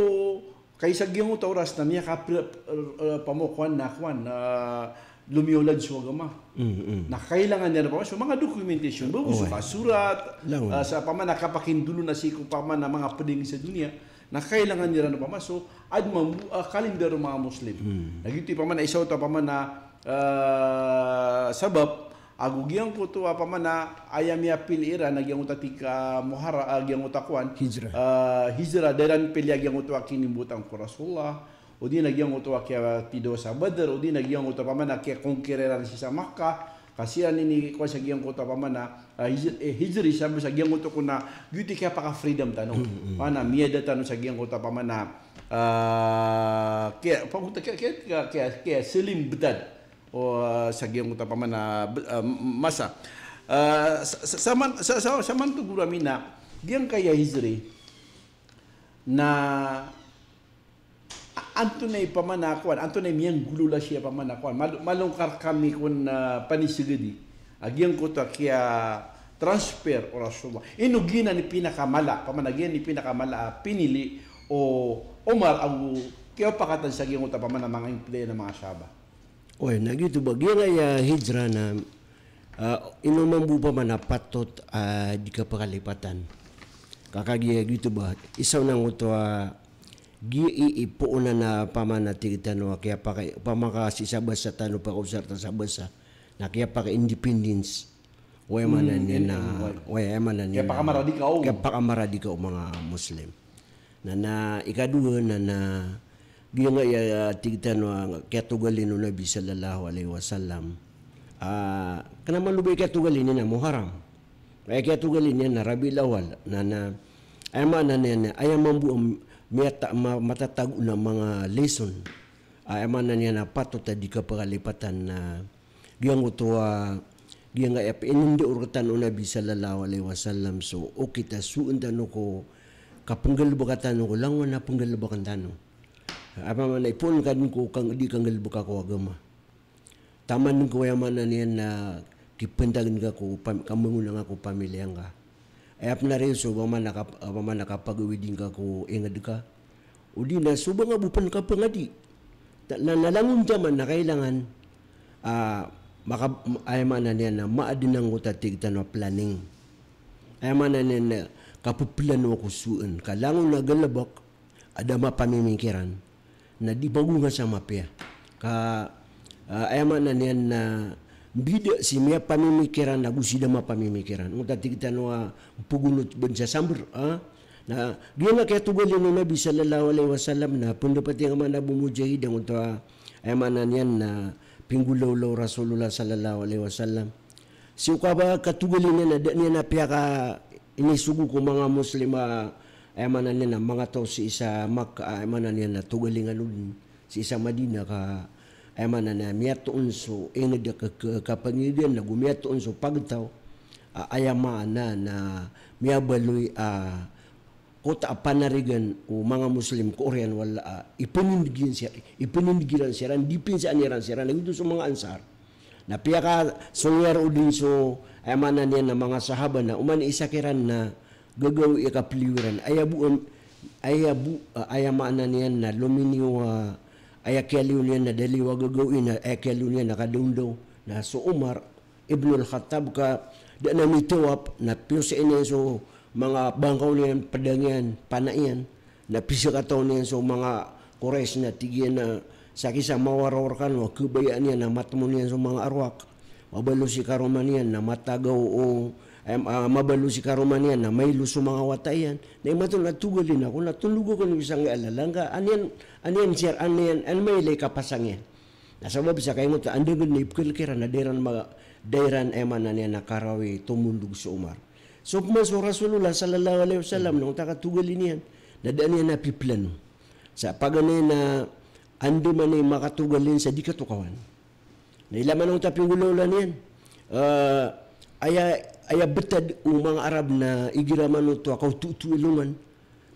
ka isa giyangkoto a oras na miyaka pre-, eh, pamokoan na kowan, eh, lomiolad so agama. Mm, mm. Na kailangan iran pama so manga documentation, ba so, oy, kasurat, langon, eh, sa pama na kapakindolon na sii ko pama na manga peding sa doniya. Na kailangan iran pama so, adn mambo a, eh, kalendar o manga Muslim. Mm. Na giyoto i pama na isa oto a pama na, eh, sabap, ago giyangkoto a pama na aya miyapili iran a giyangkoto a tig a Muharra-, a giyangkoto a kowan, hijra. Ah, hijra, da iran pili a giyangkoto a kinimbotan ko Rasulullah, odi na giyangkoto a kiyatidawa sa Badr, odi na giyangkoto a pama na kiyakonkir iran sii sa Makkah, ka siran ini kowan sa giyangkoto a pama na, ah, hij-, eh, hijri sa, sa giyangkoto ko na, giyoto i kiyapaka-freedom tano. Mm, mm. Pama na miyada tano sa giyangkoto a pama na, ah, kiya-, pangkoto kiya-, kiya-, kiya-, kiya-, kiyaselim btad. O, ah, sa giyangkoto a pama na, ah, masa. Ah, sa, sa, saman, sa, sa, saman to guro ami na, giyangkaya hijri, na, a-, antonaa i pama na kowan, antonaa i miyanggolawla sii a pama na kowan, mal-, malongkar kami kon, ah, panisgadi. A giyangkoto a kiya-transfer o Rasulullah. Ino giyanan i pinakamala, pama na giyanan i pinakamala a pinili o Omar ago kiyapakatan sa giyangkoto a pama na manga ingd iyan a manga sahaba. Oy, na giyoto ba, giyangkaya hijra na, ah, ino mambo pama na patot a di kapakalipatan. Ka kagiya giyoto ba, isa on angkoto a, giya i, i poon anan a pama na tig tano a kiyapaka-, pama ka sii sa basa tano, pakaosar tano sa basa, na kiyapaka-independence. Way, maana niyan na, way, maana niyan na kiyapakamaradika o, kiyapakamaradika o manga Muslim. Na, na ikadowa na, na giyangkaya tig tano a kiyatogalin o Nabi sallallahu alaihi wasallam. Ah, kna malo ba i kiyatogalin iyan na Muharram. Aya kiyatogalin iyan na Rabiul Awwal. Na, na aya maana niyan na aya mambo a miyata-, ma-, matatago na manga lesson. Aya maana niyan na patot a di kapakalipatan na giyangkoto a, giyangkaya pinindao rktano o Nabi sallallahu alaihi wasallam so okit a soon tano ko kapnggalbka tano ko langon a pnggalbkn tano. Aya maana i poon ka dn ko kang-, di kanggalbka ko agama. Taman ko aya maana niyan na kipntagn ka ko pam-, kamangonang ka ko pamilya ngka. Aya pn a reason so pama na kap-, pama na kapagawid ngka ko ingd ka. Odi na so ba nga bo pn kapangadi. Ta-, na, na langon taman na kailangan, ah, maka-, aya maana niyan na maadn angkoto a tig tano a planning. Aya maana niyan na kapphlano ko soon. Ka langon a galbk a da mapamimikiran, na di pagonga sa mapiya. Ka, ah, aya maana niyan na mbida si miyapamimikiran ago si da mapamimikiran. Angkoto a tig tano a mpogonot bn sa sambr, ah. Na giyangkaya kiyatogalin o Nabi sallallahu alaihi wasallam na pndapat iyan a maana bo mujahid angkoto a, aya maana niyan na pinggolawla o Rasulullah sallallahu alaihi wasallam. Sii ko kaba katogalin iyan na da niyan a piyakainisogo ko manga Muslim a, aya maana niyan na manga taw sii sa Makkah, aya maana niyan na togalin kano dn sii sa Madinah ka, aya maana na miyatoon so ingd a ka-, ka-, kapangidn ago miyatoon so pagtaw, a, aya maana na miyabaloy a kota a panarigan o manga Muslim ko oriyan wala a ipnindg iyan siya, ipnindg iran siran, dipinsaan iran siran, na giyoto so manga Ansar. Na piyakasong iyan roo dn so, aya maana niyan na manga sahaba na oman i isa kiran na gagawii a kapliyo iran. Aya bo, aya bo, ah, aya maana niyan na lominiyo a, aya kiyaliyo niyan na da liyo a gagawii na, aya kiyaliyo niyan na kadaondaw. Na so Umar, Ibnul Khattab ka da a mitawap, na piyosai niyan so manga bangkaw niyan, pdang iyan, pana iyan, na pizakataw niyan so manga Quraysh na tig iyan a sakn sa mawarawar kano a khabayaan iyan a matmo niyan so manga arwah. Mabaloy si karoma niyan na matagaw o, em, ah, mabaloy si karoma niyan na mailo so manga wata iyan. Na imanto na togalin ako na tondog ako niyo sangkai a lalan ka, an iyan, an iyan sir, an iyan, an mailay kapasang iyan. Na sabap sa kagiya oto, anda gn na ipkhalk iran na da iran ma-, da iran, aya maana niyan na karawi tomondog so Umar. So pman so Rasulullah sallallahu alaihi wasallam na oto a katogalin iyan, na da niyan a piplano. Sa paganay na anda man i makatogalin sa di katokawan. Na ilay man oto a pinggolawla niyan. Ah, Aya, aya btad o manga Arab na igira manoto a kaototo i alongan,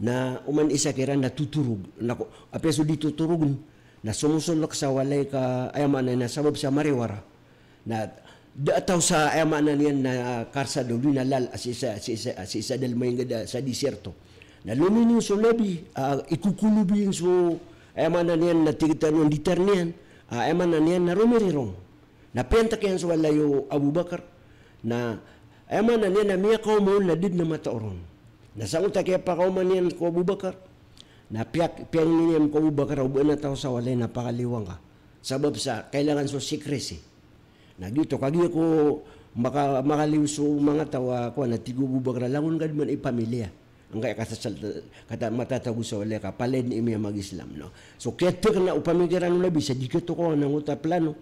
na oman isa kiran na totorog, na ko, apiya so di totorogn, na somosolok sa walay ka, aya maana niyan na sabap sa mariwara. Na da a taw sa, aya maana niyan na karsada odi na lal, a sii sa, sii sa, sii sa dalmaing a da sa disyerto. Na lominiyo so Nabi, a, ikokolob iyan so, aya maana niyan na tig tano a nditar niyan, a, aya maana niyan na romirirong. Na piyantk iyan so walay o Abu Bakar. Na aya maana niyan na miyakaoma on na da dn a mataw ron. Na sangkoto a kiyapakaoma niyan ko Abu Bakar, na piyak-, piyangni niyan ko Abu Bakar a o ba adn a taw sa walay na pakaliyowa ngka. Sabap sa kailangan so secrecy. Na giyoto, kagiya ko maka-, makaliyo so manga taw a kowan a tig o Abu Bakar a langon ka dn man i pamilya. Angkaya kasasal-, kata matatago sa walay ka palaya dn i miyamag-Islam, no? So, kiyatk na o pamikiran o Nabi sa di katokawan angkoto a plano.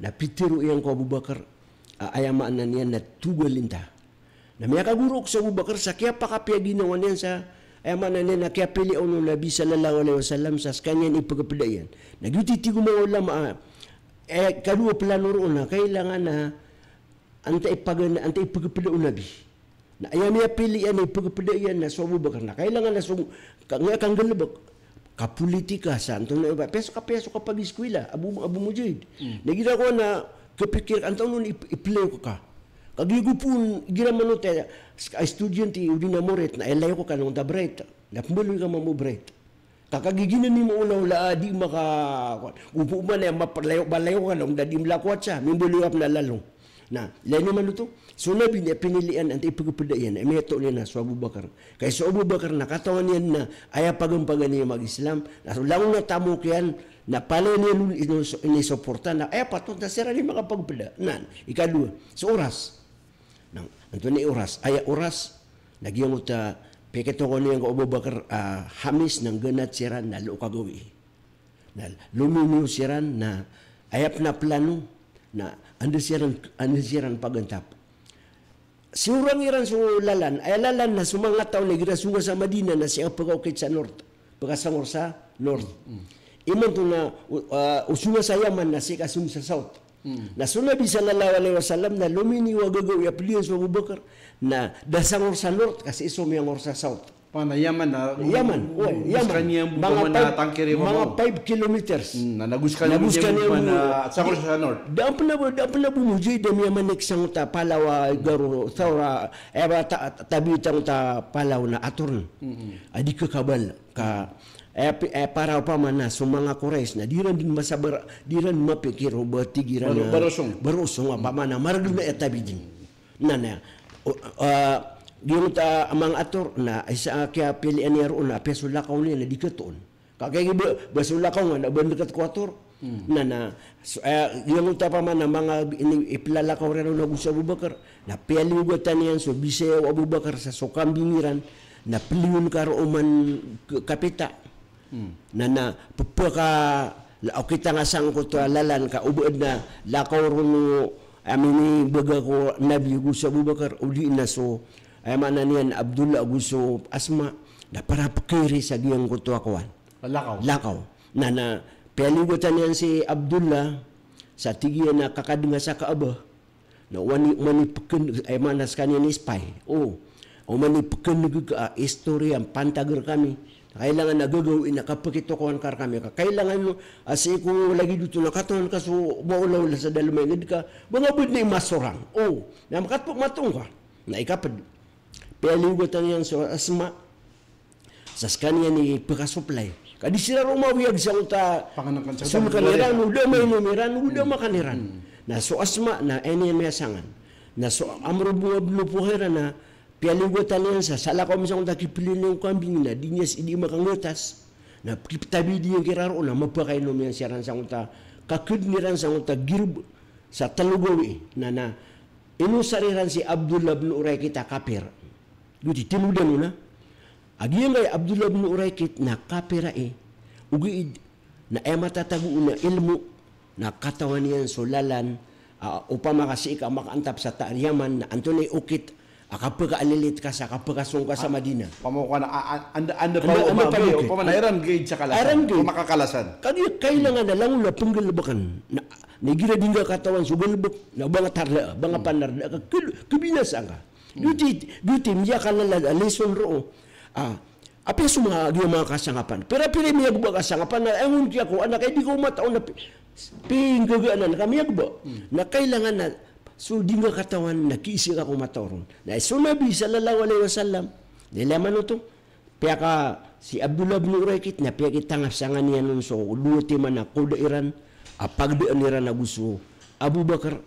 Na pitharo iyan ko Abu Bakar a, aya maana niyan na togalin ta. Na miyakagorok so Abu Bakar sa kiyapakapiya ginawa niyan sa, aya maana niyan na kiyapili on o Nabi sallallahu alaihi wasallam sa skaniyan i pagpda iyan. Na giyoto i tig o manga ulama a, eh, kadowa plano roo na kailangan na antaa i pagan-, antaa i pagpda o Nabi. Na aya miyapili iyan i pagpda iyan na so Abu Bakar. Na kailangan na so, ka, nga kanggalbk, kapolitika sa, antonaa i ba, peso ka, peso ka pag-iskwila, Abu, Abu Mujahid. Hmm. Na igira ko na kapikir, antonaa on i, i play ko ka. Kagiya go pn, igira manoto a, ska, estudyante, odi na morit, na ilay ko ka na onta bright. Na pmbaloy ka mambo bright. Ka kagiya giyanan i maolaola a di maka, kowan. Go pman aya mapalayo, balayo ka na onta di mlakowat sa, mimbaloy ka pn a lalong. Na, ilay niyo man oto, so Nabi na pinili iyan antaa i pagpda iyan, na miyatoon iyan na so Abu Bakar. Ka so Abu Bakar na katawan iyan na aya pagampagan iyan mag-Islam, na so langon a tamok iyan, na palaya niyan on ini-, inisoporta, na aya patot na siran i makapagpda. Na, ikadowa, so oras. Na, antonaa i oras, aya oras, na giyangkoto a peketokawan iyan ko Abu Bakar, ah, Hamis na ngganat siran na loo kagawii. Na lominiyo siran na aya pn a plano na anda siran, anda siran pagantap. Siyorang iran so lalan, aya lalan na so manga taw na igira songa sa Madina na sii ka pkaokit sa north, pkasangor sa north. Mm. Imanto na, o, ah, o songa sa Yaman na sii ka song sa south. Hmm. Na so Nabi sallallahu alaihi wasallam na lominiyo a gagawii a pd iyan so Abu Bakar, na da sangor sa north, ka sii so miyangor sa south. Pana Yaman na, Yaman, o, Yaman. Manga five, manga five kilometers. Hmm, na nagoskan iyan, na sangor sa north. Da pn a, da pn a bo mo jay da miyamanik sangkoto a palaw a garo thawra, eh, ba, ta-, tabiya sangkoto a palaw na ator. Hmm. A di kakabal. Ka, eh, pi-, eh, para opama na so manga Quraysh na di ran dn masabar, di ran mapikir o ba tig iran na barosong. Barosong, opama na margn a tabi dn. Na, na, o, ah, giyangkoto a manga ator na isa a kiyapilian iyan roo na apiya so lakaw niyan na di katoon. Ka kagiya ba, ba so lakaw nga na ba ndkat ko ator. Hmm. Na, na, so, eh, giyangkoto a opama na manga ini iplalakaw iran on ago so Abu Bakar. Na piyaliyogatan iyan so bisaya o Abu Bakar sa so kambing iran, na pliyon ka roo man k-, kapita. Hmm. Na, na, pphaka, la, okit angka sangkoto a lalan ka o ba adn a lakaw ron o, a minibaga ko Nabi ago so Abu Bakar, odi na so, aya maana niyan Abdullah ago so Asma, na para pkhairi sa giyangkoto a kowan. Lakaw. Lakaw. Na, na, piyaliyogatan iyan si Abdullah, sa tig iyan a kakadnga sa Kaaba. Na oman i, oman i pkn-, aya maana skaniyan i spy. O, oman i pkn'g ka a istoriya a pantag rkami. Kailangan a gagawii na kapakitokawan ka rkami. Ka kailangan o, a sii ko lagid oto na katawan ka so maolaola sa dalm a ingd ka. Ba nga badn i masorang. O, na makatpk matong ka. Na ikapd. Piyaliyogatan iyan so Asma. Sa skaniyan i pkasuplay. Ka di siran roo mawiyag sangkoto a, panganakan sa, sangkoto a iran, o da mainom iran, o da makan iran. Hmm. Na so Asma na aya niyan miyasangan. Na so Amr ibn Fuhaira na piyaliyogatan iyan sa, salakaw mi sangkoto a kipliyon o kambing na di niyan s-, di makanggatas. Na kiptabi di iyan kiran roo na mapakainom iyan siran sangkoto a, kakdn iran sangkoto a girb sa tlo gawii. Na, na inosar iran si Abdullah bin Uraiqit a kapir. Giyoto i tinodan on a. A giyangkai Abdullah bin Uraiqit na kapir ai. Ogaid na aya matatago on a ilmo na katawan iyan so lalan, a, opama ka sii ka makaantap sa ta-, Yaman na antonaa i okit a kapakalilit ka sa, kapakasong ka sa Madina. Pamoko na, a, a, anda, anda, anda pa, anda pa, pamana iran guide sa kalasan. Iran guide. Pamaka kalasan. Kagiya kailangan a langon a penggalebeken. Na, na igira di ngka katawan so galebek, na ba nga tarda, ba nga panarda, ka, ke, kebinasaan ka. Giyoto i, giyoto i miyakalala a lesson roo. A, apiya so manga, giya manga kasangkapan. Pira-pira i miyagba a kasangkapan, na angon kiya ko, anak, ay di ko matao na pi-, pinggagaanan ka miyagba. Na kailangan na, so di ngka katawan na kiisa ka ko matao ron. Na so Nabi sallallahu alaihi wasallam, na ilay man oto, piyaka si Abdullah bin Uraiqit, na piyakitangap sa ngka niyan on so dowa timan a koda iran, a pagdaan iran ago so Abu Bakar,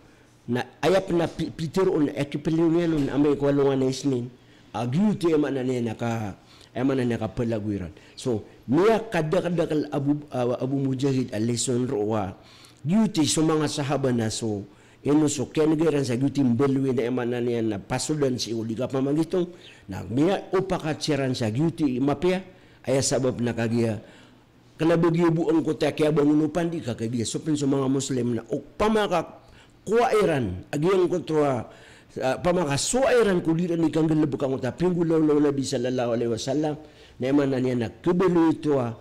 na aya pen a pi-, pitero on, a kiplano niyan on, amay ko alongan a Isnin, a giyoto i aya maana niyan a ka, aya maana niyan a kapalagoy iran. So, miyakadakdakel Abu, a, Abu Mujahid a lesson roo a, giyoto i so manga sahaba na so, ino so kiyanega iran sa giyoto i mbaloy na aya maana niyan a pasodan sii ko di kapamagitong, na miyaopakat siran sa giyoto i mapiya, aya sabap na kagiya, kena ba giya bo angkoto a kiyabangon o pandi ka kagiya so pen so manga Muslim na opama ka kowa iran a giyangkoto a, a, opama ka sowa iran ko di iran i kanggalebek angkoto a pinggolawla o Nabi sallallahu alaihi wasallam, na aya maana niyan na kebaloy oto a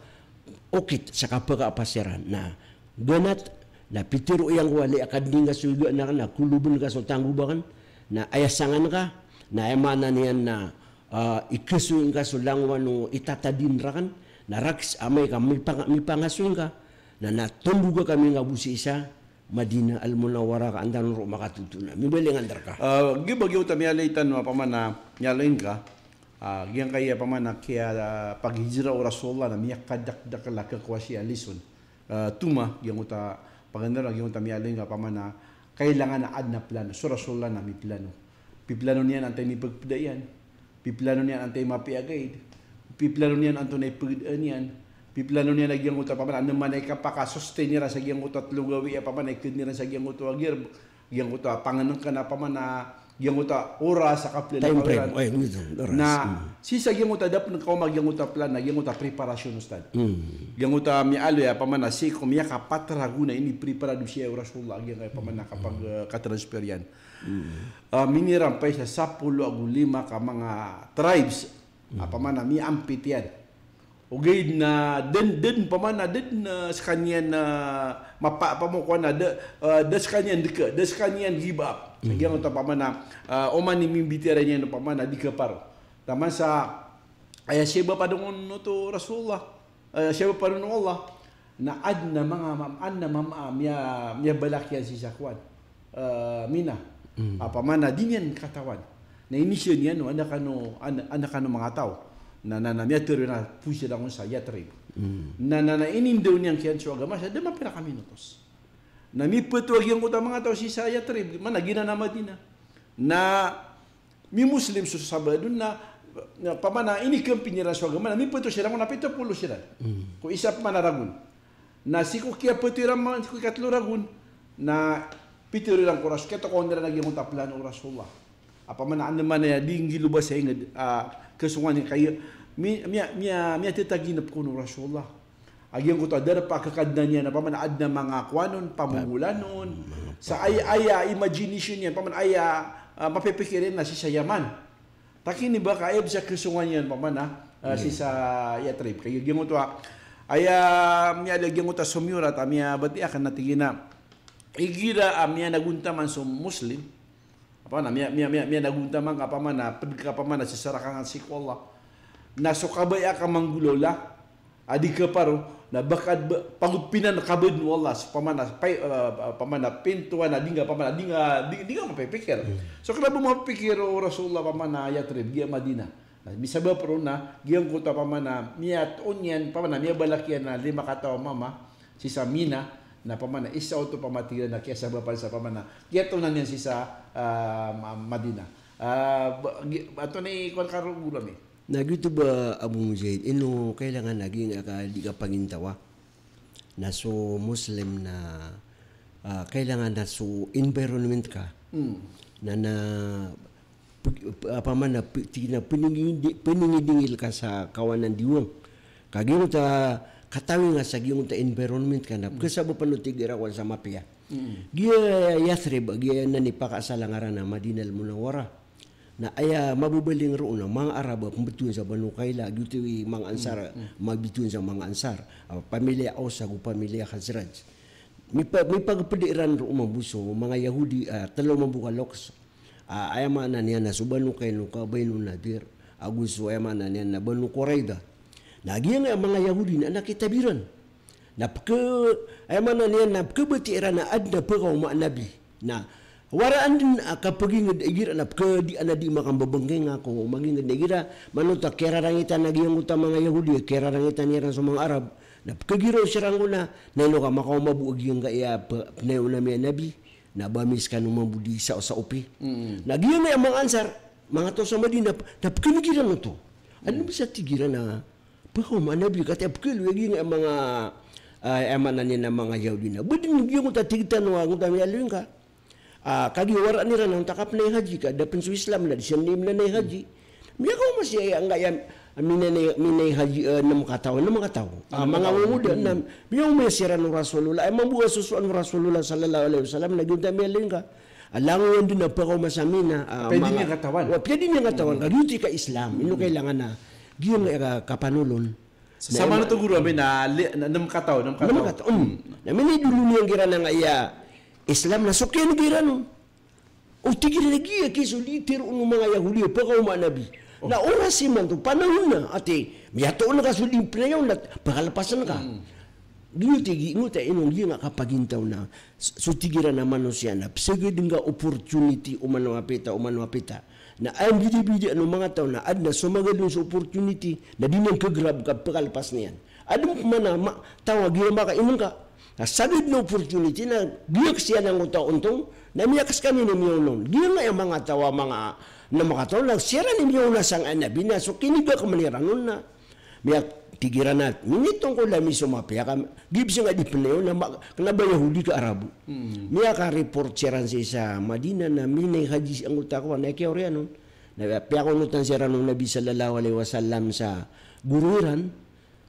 okit sa kapakapas iran. Na ganat, na pitero iyan ko a laya ka di ngka so igaan aken, na koloben ka so tanggob aken, na aya sangan ka, na aya maana niyan na, a, ikasoy ngka so langowan o itatadin raken, na rakes amay ka mipanga-, mipangasoy ngka, na, na tondoga kami ngka bo sii sa Madinah Al-Munawwarah ka anda ron roo makatoto na. Mibaling a ndarka. A, giya ba giyoto a miyaaloy tano a opama na miyaaloy ngka, a, giyangkaya opama na kiya, a, paghijra o Rasulullah na miyakadakdakel a khakowa sii a lesson. A, toma, giyangkoto a, paganay ron, giyangkoto a miyaaloy ngka opama na kailangan a aden a plano. So Rasulullah na miplano. Piplano niyan antaa i mipagpeda iyan. Piplano niyan antaa i mapiya a guide. Piplano niyan antonaa i pagedaan iyan. Piplano niyan a giyangkoto a opama na, anda man i kapaka-sustain iran sa giyangkoto a telo gawii a opama na iked iran sa giyangkoto a gear, giyangkoto a pangenengken a opama na, giyangkoto a oras a kaplano iran. Time frame. Oy, giyangkoto a oras. Na, hmm, sii sa giyangkoto a da pen kaoma giyangkoto a plan na giyangkoto a preparasyon, Ustadh. Hmm. Giyangkoto a miyaaloy a opama na sii ko miyakapat ragon a iniprepara dn sii o Rasulullah, giyangkaya opama na kapag, hmm, eh, katransfer iyan. Hmm. Ah, minirampay sa sapolo ago lima ka manga tribes. Hmm. Opama na miyampit iyan. Ogaid na den, den opama na den, ah, sekaniyan na mapa-, opama ko na da, ah, da sekaniyan deka, da sekaniyan give up. Sa, hmm, giyangkoto opama na, ah, oman i mimbitiyarai niyan opama na di kaparo. Taman sa aya siyabap a den oto Rasulullah, aya siyabap a den o Allah. Na aden a manga, aden a mama a miya, miyabalak iyan sii sa kowan, eh, Mina. Hmm. Opama na di niyan katawan. Na inizaan iyan o, anda kano, anda, anda kano manga taw. Na, na, na miyatharo iyan a poon siran on sa Yathrib. Hmm. Na, na, na inindaw niyan kiyan so agama sa da mapira ka minutos. Na mipetowa giyangkoto a manga taw sii sa Yathrib, mana giyanan a Madinah. Na mi-Muslim so sabaad on na, na opama na inikampi iran so agama, na mipetowa siran on na pito polo siran. Hmm. Ko isa opama na ragon. Na sii ko kiyapetowa iran man, sii ko ikatelo ragon, na pitharo iran ko Rasul, kiyatokawan iran a giyangkoto a plano o Rasulullah. Opama na andamanaya di nggilobas a inged, ah, kasongan iyan kaya, mi-, miya-, miya-, miyatataginep kon o Rasulullah. A giyangkoto a darpa a kakadnan iyan, opama na aden a manga kowan on, pamogolan on. Manga, sa aya, aya imagination iyan, opama na aya, ah, mapipikir iyan na sii sa Yaman. Takiniba ka aya bes a kasongan iyan opama na, ah, hmm, sii sa Yathrib. Kagiya giyangkoto a, aya miyaaloy a giyangkoto a somiyorat a miyabatiya aken na tig iyan a igira a miyanagontaman so Muslim, opama na miya, miya, miya, miyanagontaman ka opama na ped ka opama na seserakan sii ko Allah. Na so kabaya ka manggolawla a di kaparo, na ba ka, ba, pangopina na kabaya o Allah, so opama na, pay, ah, opama na pintowan a di nga, opama na di nga, di, di nga mapipikir. Hmm. So kena ba mapikir o Rasulullah opama na Yathrib, giya Madinah. Na misabap ron na giyangkoto a opama na miyatoon iyan, opama na miyabalak iyan a lima kataw a mama sii sa Mina, na opama na isa oto opama tig iran na kiyasabapan sa opama na kiyatoon iyan sii sa, ah, Ma-, Madinah. Ah, ba, gi-, antonaa i kowan ka roo, guro ami? Na giyoto ba, Abu Mujahid, ino kailangan a giyangkaya di kapagintawa na so Muslim na, ah, kailangan na so environment ka. Hmm. Na, na, pe-, pe-, opama na pe-, tig iyan a peningidi-, peningidingil ka sa kawanan diwang. Ka giyangkoto a katawi nga sa giyangkoto a environment ka na, hmm, pekesabapan o tig iran a kowan sa mapiya. Hmm. Giya Yathrib, giyanan i pakaasal a ngaran a Madinah Al-Munawwarah. Na aya mababaling roo na manga Arab a pmbtowan sa Banu Qayla, giyoto i manga Ansar, mabtowan sa manga Ansar. A, pamilya Aus ago pamilya Khazraj. Mipa-, mipagpd iran roo mambo so manga Yahudi, a, tlo mambo ka loks. A, aya maana niyan na so Banu Qaynuqa, Banu Nadir, ago so aya maana niyan na Banu Qurayza. Na giyangkaya manga Yahudi na, na kitab iran. Na pk-, aya maana niyan na pkhabatiya iran a adn a pkaoma a Nabi. Na waraan dn a kapagingd igira na pkhadi a Nabi makambabangkay nga ko magingd igira, manoto a kiyararangitan a giyangkoto a manga Yahudi, kiyararangitan iran so manga Arab. Na pkhagiraw siran ko na, na ino ka makaoma bo a giyangkaya p-, pnayawn ami a Nabi, na ba ami skano mambo di sa-, saopi. Na giyangkaya manga Ansar, manga taw sa Madinah, na pkhan'g iran oto. Adn a bisa tig iran a pkaoma a Nabi, katii a pkhaloy a giyangkaya manga, a, aya maana niyan na manga Yahudi na. Ba dn giyangkoto a tig tano a giyangkoto a miyaaloy ngka. A, kagiya waraan iran a onta ka pnay haji ka da pn so Islam na di siran di minanay haji. Miyakaoma siya angkaya minanay, minay haji, e, nem kataw, nem kataw. A, manga ngoda, nem. Miyaoma siran o Rasulullah. Aya mambo a sosoan o Rasulullah sallallahu alaihi wasallam na giyangkoto a miyaaloy ngka. A, langon dn a pkaoma sa Mina, a, apiya di niyan katawan. Wa, apiya di niyan katawan. Kagiya giyoto i ka-Islam. Ino kailangan a giyangkaya ka-, kapanolon. Sa, na samanoto guro ami na li-, na nem kataw, nem kataw. Nem kataw, mm. Na minidolon iyan kiran angkaya Islam na so kiyan'g iran on. O tig iran a giya ki so liter o manga Yahudi a pkaoma a Nabi. Na oras imanto, panahon na, ati, miyatoon ka so di pnayawn na pkalpasn ka. Giyoto i, giyoto i ino giyangkaya kapagintaw na so tig iran a manosiya na psagad ngka opportunity o mano a pita, o mano a pita. Na aya mbidabidaan o manga taw na adn a so magadon so opportunity na di niyan khagrab ka pkalpas niyan. Adn pman a ma-, taw a giya makainngka. Na sagad na opportunity na giya ksiyan angkoto a ontong na miyakaskami na miyaonaon. Giyangkaya manga taw a manga na manga taw na siran i miyaona sangkaya Nabi na so kinigakman iran on na Miya, tig iran a, minitong ko lami so mapiya ka, giya bs nga di pnayawn na ma-, kna ba Yahudi ka Arabo. Miyakareport siran sii sa Madina na minay haji angkoto a kowan, na kiyaoriyan on. Na piyakaonotan siran o Nabi sallallahu alaihi wasallam sa goro iran,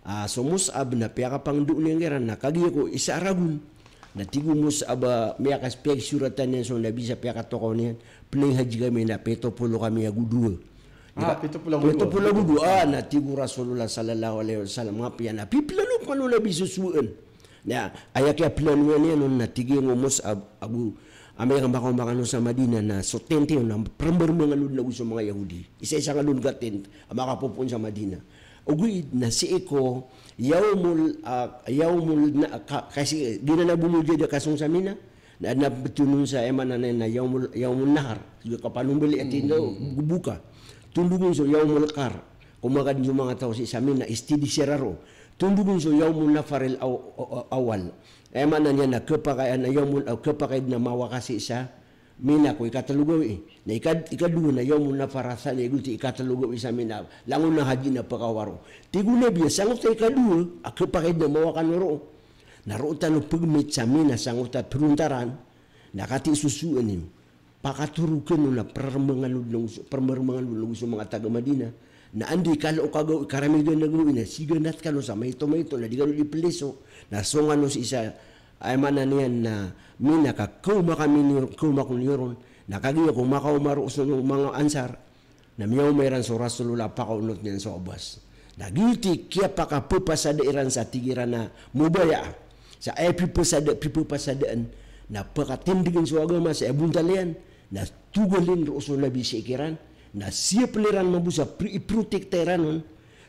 a, so Mus'ab na piyakapangndao niyan kiran, na kagiya ko isa a ragon. Na tig o Mus'ab a, miyaka-, piyakaisoratan iyan so Nabi sa piyakatokawan iyan, pnay haji kami na pito polo kami ago dowa. Ah, pito polo ago dowa. Pito polo ago dowa. Ah, na tig o Rasulullah sallallahu alaihi wasallam, mapiya na piplano pman o Nabi so sowaan. Na aya kiyaplanoan iyan on na tig iyan o Mus'ab ago, amay ka makaoma kano sa Madina na so tent iyo na prmbarmangan on ago so manga Yahudi. Isa-isa kano on ka tent a makapopoon sa Madina. Ogaid na sii ko yawmul, ah, yawmul na-, ka-, kasi, di na na bo mojada kasong sa Mina. Na, na betoon on sa, aya maana niyan na yawmul, yawmun nahar. Kapanombalin a tinda, buka. Tondog on so yawmul qar. Komakan so manga taw sii sa Mina, steady siran roo. Tondog on so yawmun nafaril aw-, aw-, awwal. Aya maana niyan na khapakay, na yawmul, ah, khapakay dn a mawaka sii sa Mina ko ikatlo gawii. Na ika-, ikadowa na yawmun nafar athani, giyoto i ikatlo gawii sa Mina. Langon a haji na pkawaro. Tig o Nabi a sangkoto a ikadowa a khapakay dn a mawaka on roo. Na roo tano pagmit sa Mina sangkoto a prontaran. Na katii so sowaan iyo. Pakatoro kano na prmbarmangan on ago so, prmbarmangan on ago so manga taga Madina. Na anda i kala o kagawii, karamigan a gawii na siganat kano sa maito-maito na di kano di pliso. Na song kano sii sa, aya maana niyan na Mina ka kaoma kami niyo, kaoma ko niyo ron. Na kagiya ko makaoma roo so manga Ansar. Na miyaoma iran so Rasulullah, pakaonot iyan so Abbas. Na giyoto i kiyapakapapasada iran sa tig iran a mubayaah. Sa aya pipasada, pipapasadaan. Na pakatindgn so agama sa aya bontal iyan. Na togalin roo so Nabi sii kiran. Na siyapn iran mambo sa pri-, iprotekta iran on.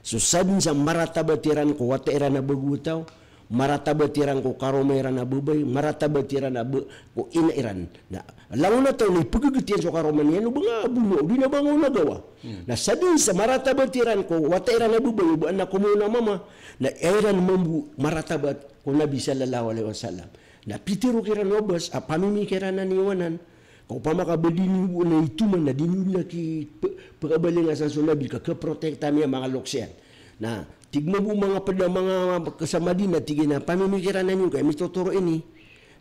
So sadn sa maratabat iran ko wata iran a bago a taw. Maratabat iran ko karoma iran a babay, maratabat iran a ba-, ko ina iran. Na, langon a taw na ipggt iyan so karoma niyan, o ba nga bonoa, o di na ba nga on a gawa. Na sadn sa maratabat iran ko wata iran a babay, o ba adn a komoon a mama, na aya iran mambo maratabat ko Nabi sallallahu alaihi wasallam. Na pitharo kiran o Abbas, a pamimikiran niyo anan, ka opama ka ba di niyo bo na itoman na di niyo na ki-, p-, pkabalingasan so Nabi ka kaprotekta ami a manga loks iyan. Na tig mambo o manga pd a manga sa Madina, tig iyan a pamimikiran niyo ka aya mitotoro ini.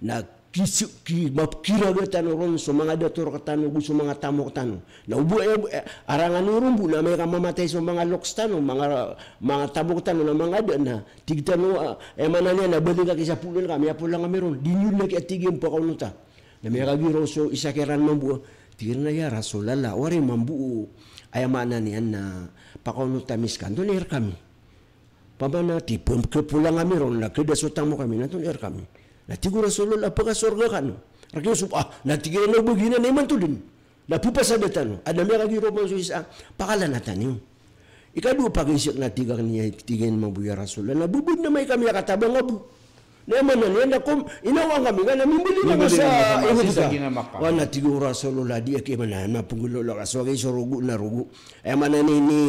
Na kis-, ki-, mapkiraga tano ron so manga dato rktano ago so manga tamok tano. Na o bo, e, e, arangan iyo ron bo na amay ka mamatay so manga loks tano, manga, manga tamok tano na manga da na tig tano, a, aya maana niyan na bali ka ki sa polan ka, miyapolan kami ron. Di niyo na ki a tig iyan pakaonota. Na miyakagiraw so isa kiran mambo a, Tig iran a, "Ya Rasulullah, wari mambo o, aya maana niyan na pakaonot ami seka antonaa i rk ami. Opama na tipem ke polang ami ron na keda so tamok ami na antonaa i rk ami." Na tig o Rasulullah, "Pekasorga kano." Rk iyo so, ah, na tig iran a, "O ba giyanan na imanto den na pepasada tano." Adn a miyakagiraw man so isa, "Pakalanatan iyo." Ikadowa, pagisik na tig akn iyan, tig iyan mambo, "Ya Rasulullah, na ba badn a amay ka miyakatabang a bo." Na aya maana niyan na kom, inawaan kami ka na mimbaling ako sa ingd ka. Wa na tig o Rasulullah, di aki maana na pnggolawla ka so aki so rogo na rogo. Aya maana niyan ini,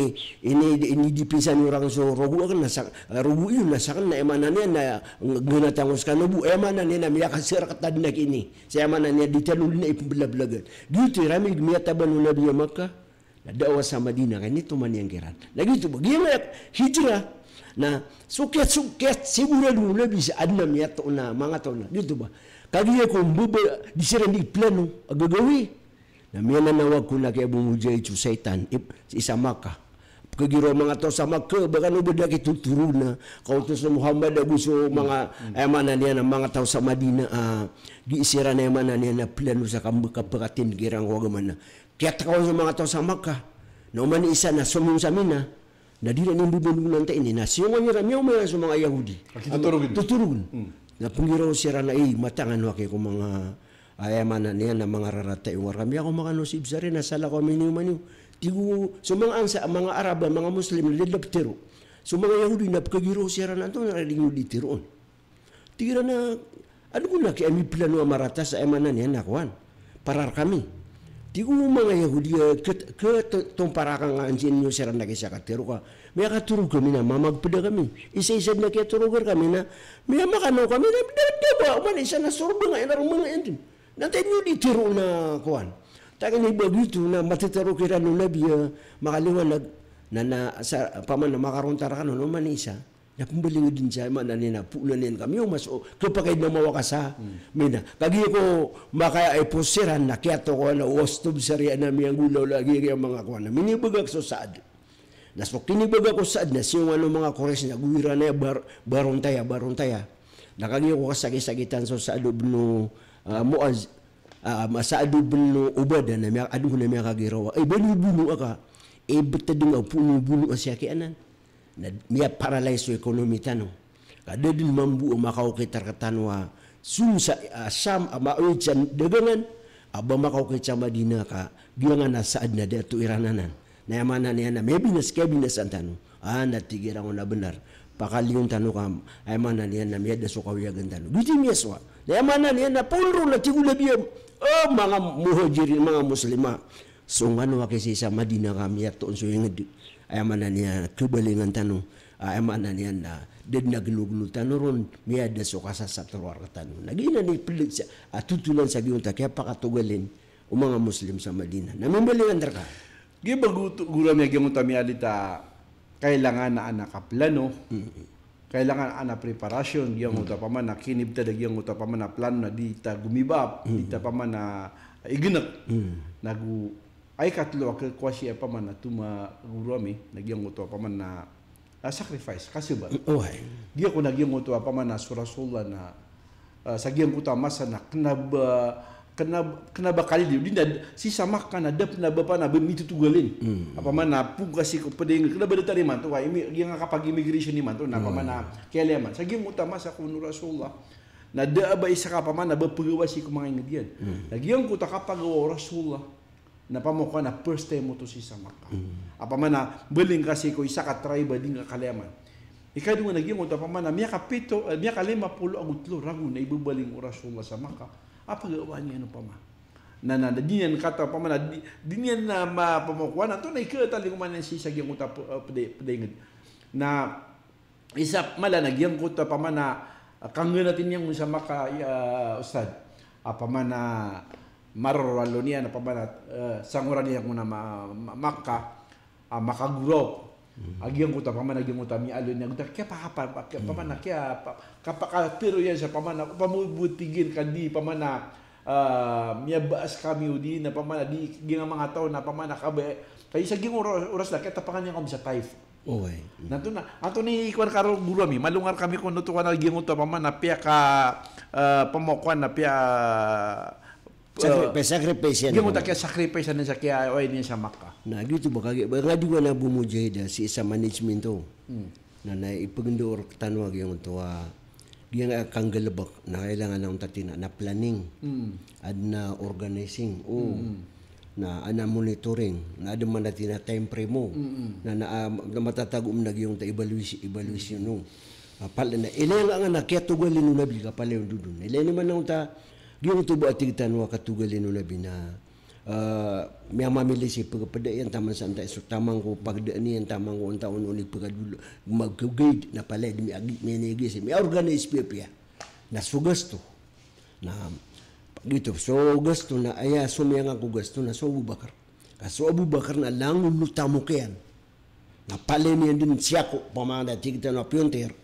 ini, ini di pinsan iyo rakn so rogo akn na sa, rogo iyo na sakn na aya maana niyan na nggnatan ko skano bo. Aya maana niyan na miyakasrkt adn a kini. Sa aya maana niyan di tano dn a ipmblablagan. Giyoto i ramig miyatabang o Nabi a Makkah. Na daawa sa Madinah, ka initoman iyan kiran. Na giyoto ba, giya nga hijrah. Na so kiyat, so kiyat sigurado o Nabi sa adn a miyatoon a manga taw na. Giyoto ba. Kagiya ko mbaba, di siran di plano a gagawii. Na miyananawag kon a ki Abu Mujahid so shaytan, ip-, isa Makkah. Pkhagiraw a manga taw sa Makkah, ba kano ba da kitotorogn a kaotos o Muhammad ago so manga, aya maana niyan na manga taw sa Madinah, ah, di siran aya maana niyan na plano sa kam-, kapakatindg iran ko agama na. Kiyatkawan so manga taw sa Makkah. Na oman i isa na somiyong sa Mina. Na di iran imbibinong na antaa ini. Na siyongan iran, miyaoma iran so manga Yahudi. Totorogn. Totorogn. Na pnggiraw siran a, "Ey, mataan kano aki ko manga, aya maana niyan na manga rarata iyo nga rkami, ako makano sii bsari na salakaw ami niyo man iyo." Tig o so manga Ansa-, manga Arab, manga Muslim, na da dn a ptero. So manga Yahudi na pkhagiraw siran a antonaa i di niyo di teroon. Tig iran a, "Adn kon aki a miplano a marata sa aya maana niyan na kowan, para rkami." Tig o manga Yahudi a, "Ke, ke, to-, tompara ka nga ansi niyo siran na kisakatero ka. Miyakatorog kami na mamagpda kami. Isa-isa dn a kiyatorog rkami na miyamakanaw kami na da, da ba oman i isa na sorba nga iyan a rk manga iyan dn. Na antaa niyo di teroon a kowan." Tig iyan a ba giyoto na matitero kiran o Nabi a makaliwanag na, na sa, opama na makarontar kano na oman i isa. Na pmbaling dn sa aya maana niyan na poonan iyan ka miyaoma so, khapakay na mawaka sa Mina. Kagiya ko makaipos siran na kiyatokawan a, "Ostob sariya na miyanggolawla giya, giya manga kowan." Na minibagak so Saad. Na so kinibagak o Saad na siyongan o manga Quraysh na go iran aya bar-, barontaya, barontaya. Na kagiya ko kasakisakitan so Saad ibn, ah, Muaz, ah, ma-, Saad ibn Ubadah na miya-, adn kon a miyakagiraw a, "Ey, ba niyo bonoa ka. Ey, btad nga o poon iyo bonoa si aki anan." Na miyaparalyze so ekonomi tano. Ka da dn mambo a makaokit rktano a song sa, ah, Sham a maoyod sa dagangan, a ba makaokit sa Madinah ka giyangan a Saad na da a toiran anan. Na aya maana niyan na miyabinas, kiyabinasaan tano. Ah, na tig iran on a bnar. Pakaliyon tano ka, aya maana niyan na miyada so kawiyagan tano. Giyoto i miyasowa. Na aya maana niyan na poon ron na tig o Nabi a, oh, manga Muhajirin, manga Muslim a, song kano aki sii sa Madinah ka miyatoon so ingd. Aya maana niyan, khabalingan tano. Ah, aya maana niyan na da dn a gnogno tano ron, miyada so kasasatoroa rktano. Na giyanan i pld sa, ah, totolan sa giyangkoto a kiyapakatogalin o manga Muslim sa Madinah. Na mimbaling rka. Giya ba go-, goro ami a giyangkoto a miyaaloy ta kailangan a adn a kaplano. Kailangan a adn a preparation, giyangkoto a opama na kinibtad a giyangkoto a opama na plano na di ta gomibap, di ta opama na ignek. Na go, aya ikatlo a khakowa sii a opama na toma goro ami, na giyangkoto a opama na, ah, sacrifice, kasabar. Oway. Giya kon a giyangkoto a opama na so Rasulullah na, ah, sa giyangkoto a masa na kna ba, kna, kna ba kaliliyo, di na, sii sa Makkah na da pn a ba opama na ba mitotogalin. Opama na phoon ka sii ko pd a ingd, kna ba datar imanto, wa imi-, giyangkai a kapag-immigration imanto, na opama na kiyaliyaman. Sa giyangkoto a masa kon o Rasulullah na da a ba isa ka opama na ba pgawa sii ko manga ingd iyan. Na giyangkoto a kapagawa o Rasulullah na opama ko na first time oto sii sa Makkah. Opama na mbaling ka sii ko isa ka tribe a di ngka kaliyaman. Ikadowa na giyangkoto a opama na miyakapito, eh, miyakalima polo ago tlo ragon a ibabaling o Rasulullah sa Makkah a pagawaan iyan opama. Na, na, na di niyan kata opama na di, di niyan na ma-, opama ko na antonaa i katalingoma niyan sii sa giyangkoto a p-, eh, pd a, pd a ingd. Na isa mala na giyangkoto a opama na, ah, kanggnatan iyan sa Makkah, ah, Ustadh. Opama na marorowalo niyan, opama na, eh, sangoran iyan ko na ma-, ma-, Makkah, ah, makagoraok. A giyangkoto a opama na giyangkoto a miyaaloy niyan, gota kiyapakapa-, kiya-, opama na kiya-, pa-, kapakatero iyan sa opama na, opama bo tig iyan ka di, opama na, ah, miyabaas kami odi na opama na di, giyangkai a manga taw na opama na kaba-, kaya sa giyangkoto a oras na kiyatapangan iyan kami sa Taif. Oway. Na antonaa, antonaa i kowan ka ron goro ami, malongar kami kon oto kowan a giyangkoto a opama na piyaka, eh, opama ko na piya, Sakri-, eh, sacrifice iyan. Giyoto a kiya-sacrifice iyan sa kiya, oway niyan sa Makkah. Na giyoto ba kagiya, ba nga di ko na bo mujahid a sii sa management o. Hmm. Na, na ipagndao rktano a giyoto a, giyangkai a kanggalbk, na kailangan a onta tig iyan a planning. Hmm. Adn a organizing. O. Hmm. Na adn a monitoring. Na adn man a tig iyan a time frame o. Hmm. Na, na, ah, matatago man a giyoto a evaluation, evaluation o. Ah, pal-, na, ilay nga na kiyatogalin o Nabi ka palaya on dodon. Ilay niyan man a onta, giyoto ba a tig tano a katogalin o Nabi na, ah, miyamamili sii pagpda iyan taman sa onta so taman ko pagdaan iyan, taman ko onta on-on i pagdolo, mag-guide na palaya dn miyagiya, miyagiya sii, miya-organize piyapiya. Na so gasto. Na, giyoto, so gasto na aya somiyang ko gasto na so Abu Bakar. Ka so Abu Bakar na langon o tamok iyan. Na palaya niyan dn siyako, opama na tig tano a piyontir.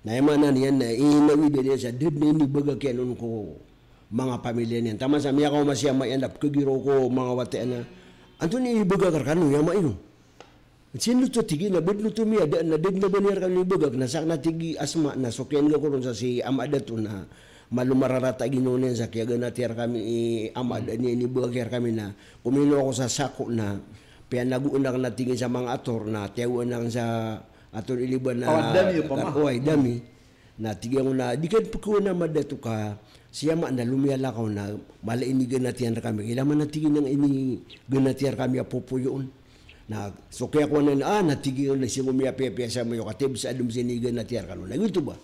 Na aya maana niyan na inawidan iyan sa da dn a inibagak iyan on ko manga pamilya niyan. Taman sa miyakaoma si ama iyan na pkhagiraw ko manga wata iyan a, antonaa i inibagak rkano i ama iyo? Sii oto, tig iyan a ba dn oto miyada na da dn a ba niyan rkano inibagak, na sakn a tig i Asma na so kiyan'ga ko ron sa si ama dato na malo mararata a ginawa niyan sa kiyaganat iyan rkami i ama da niyan inibagak iyan rkami na kominowa ako sa sako na piyanagoan akn a tig iyan sa manga ator na tiyagoan akn sa ator iliban a, oway, dami, opama. Oway, dami. Na tig iyan ko na di ka pkhaowa a ama dato ka si ama na lomiyalakaw na mala i iniganat iyan rkami. Ilay man a tig iyan a iniganat iyan rkami a popoyoon. Na so kiyakowa niyan, ah, na tig iyan na sii ko miyapiyapiya sa ama iyo ka tiya bo sa adn sii iniganat iyan rkano. Na giyoto ba.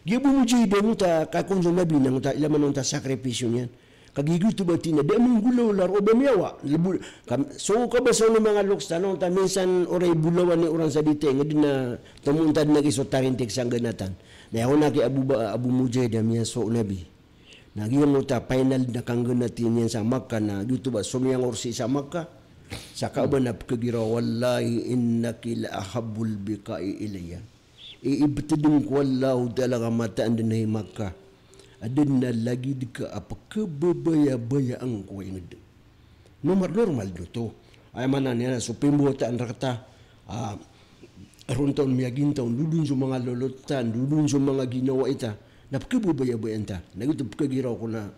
Giya bo mujahid a onta, ka kon so Nabi na onta, ilay man a onta sakripisyo niyan. Kagiya giyoto ba tig iyan a da a manggolawla roo ba miyawa. Lbo, kam-, so kabasa o manga loks tano onta minsan oray bolawan i oran sa di tenged na tomo onta dn a giya so tarintik sa ngganatan. Na aya on a ki Abu Ba-, Abu Mujahid a miyasowa o Nabi. Na giya onta final na kangganati niyan sa Makkah na giyoto ba somiyang o sii sa Makkah. Sa Kaaba na pkhagiraw, "Wallahi innaki la ahabbul biqa'i ilayya." I, ibtad ko Allahu Ta'ala ka mataan dn hay Makkah a da dn a lagid ka a pkhababayabayaan ko a ingd. Normal, normal dn oto. Aya maana niyan na so pimbotaan rkta, ah, ronta on miyagintaw, ndodon so manga lolot ta, ndodon so manga ginawai ta, na pkhababayabayaan ta. Na giyoto pkhagiraw ko na,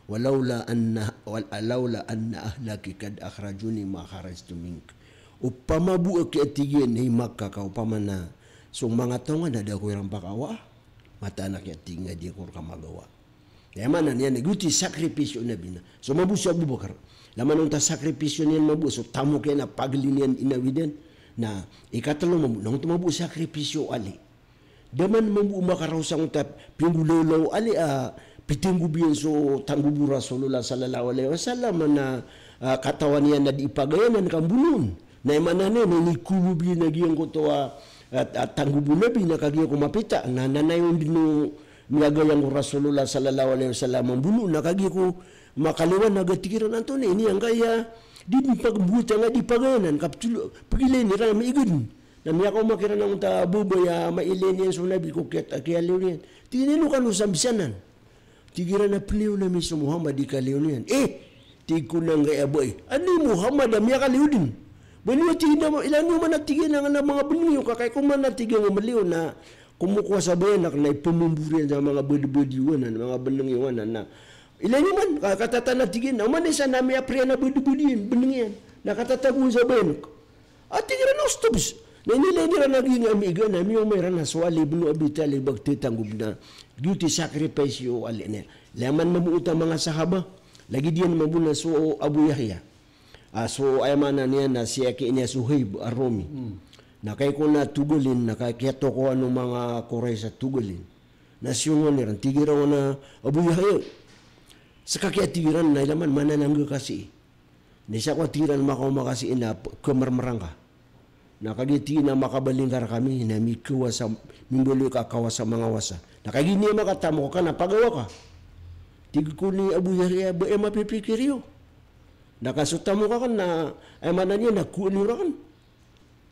"Walawla anna, wal-, lawla anna ahlaki qad akhrajuni ma kharajtu mink." Opama bo a kiya tig iyan hay Makkah ka opama na so manga taw nga na da ko iran pakawa, mataan a kiya tig iyan a di ko rka magawa. Aya maana niyan na giyoto i sakripisyo o Nabi na. So mambo so Abu Bakar. Ilay man a onta sakripisyo niyan mambo, so tamok iyan a pagli niyan inawidan. Na ikatlo mambo, na onta mambo sakripisyo o Ali. Da man mambo makaraw sa onta pinggolawla o Ali a pitanggob iyan so tanggob o Rasulullah sallallahu alaihi wasallam na, ah, katawan iyan a di pagayanan ka mbonoon. Na aya maana niyan na inikolob iyan a giyangkoto a, a, a tanggob o Nabi na kagiya ko mapita, na nanayawn dn o miyagayang ko Rasulullah sallallahu alaihi wasallam a mbonoon na kagiya ko makaliwanag a tig iran antonaa ini angkaya di dn pag-, bota nga di pagayanan ka ptolo, pagilay iran a maigad. Na miyakaoma kiran a onta a babay a mailay niyan so Nabi ko kiyat-, kiyaliyo niyan. Tig iyan, "Ino kano sambisan anan?" Tig iran a, "Pniyawn ami so Muhammad i kaliyo niyan." "Eh," tig ko nangkaya a bai, "ani Muhammad a miyakaliyo dn?" Ba niyo tig iyan a, ilay niyo man a tig iyan a manga bnng iyo ka kai ko man a tig iyan a maliyo na komokowa sa bayanak na ipamambor iyan sa manga badbad iyo anan, manga bnng iyo anan na. Ilay niyo man, ka-, katatan a tig iyan a, oman i isa na miyapriyan a badbad iyan, bnng iyan. Na katatago on sa bayanak. A tig iran a, "Ustaz." Na inilay iran a giyangkai a miiga na miyaoma iran a so Ali ibn Abi Talib a khatanggob na giyoto i sacrifice o Ali na. Ilay man mambo oto a manga sahaba. Lagid iyan mambo na so Abu Yahya. Ah, so aya maana niyan na si aki niyan Suhaib Ar-Rumi. Hmm. Na kagiya ko na togalin, na kagiya kiyatokawan o manga Quraysh a togalin. Na siyongan iran, tig iran a, "Abu Yahya." Ska kiya tig iran na ilay man, "Mananangga ka sii." Na isa ko a tig iran, "Makaoma ka sii na p-, khamarmarang ka." Na kagiya tig iyan a makabaling ka rkami, na mikawasa, mimbaloy ka kawasa manga wasa. Na kagiya niyan makatamok ka na pagawa ka. Tig ko ni Abu Yahya, "Ba aya mapipikir iyo?" Na ka so tamok akn na, aya maana niyan na kowaan iyo rakn.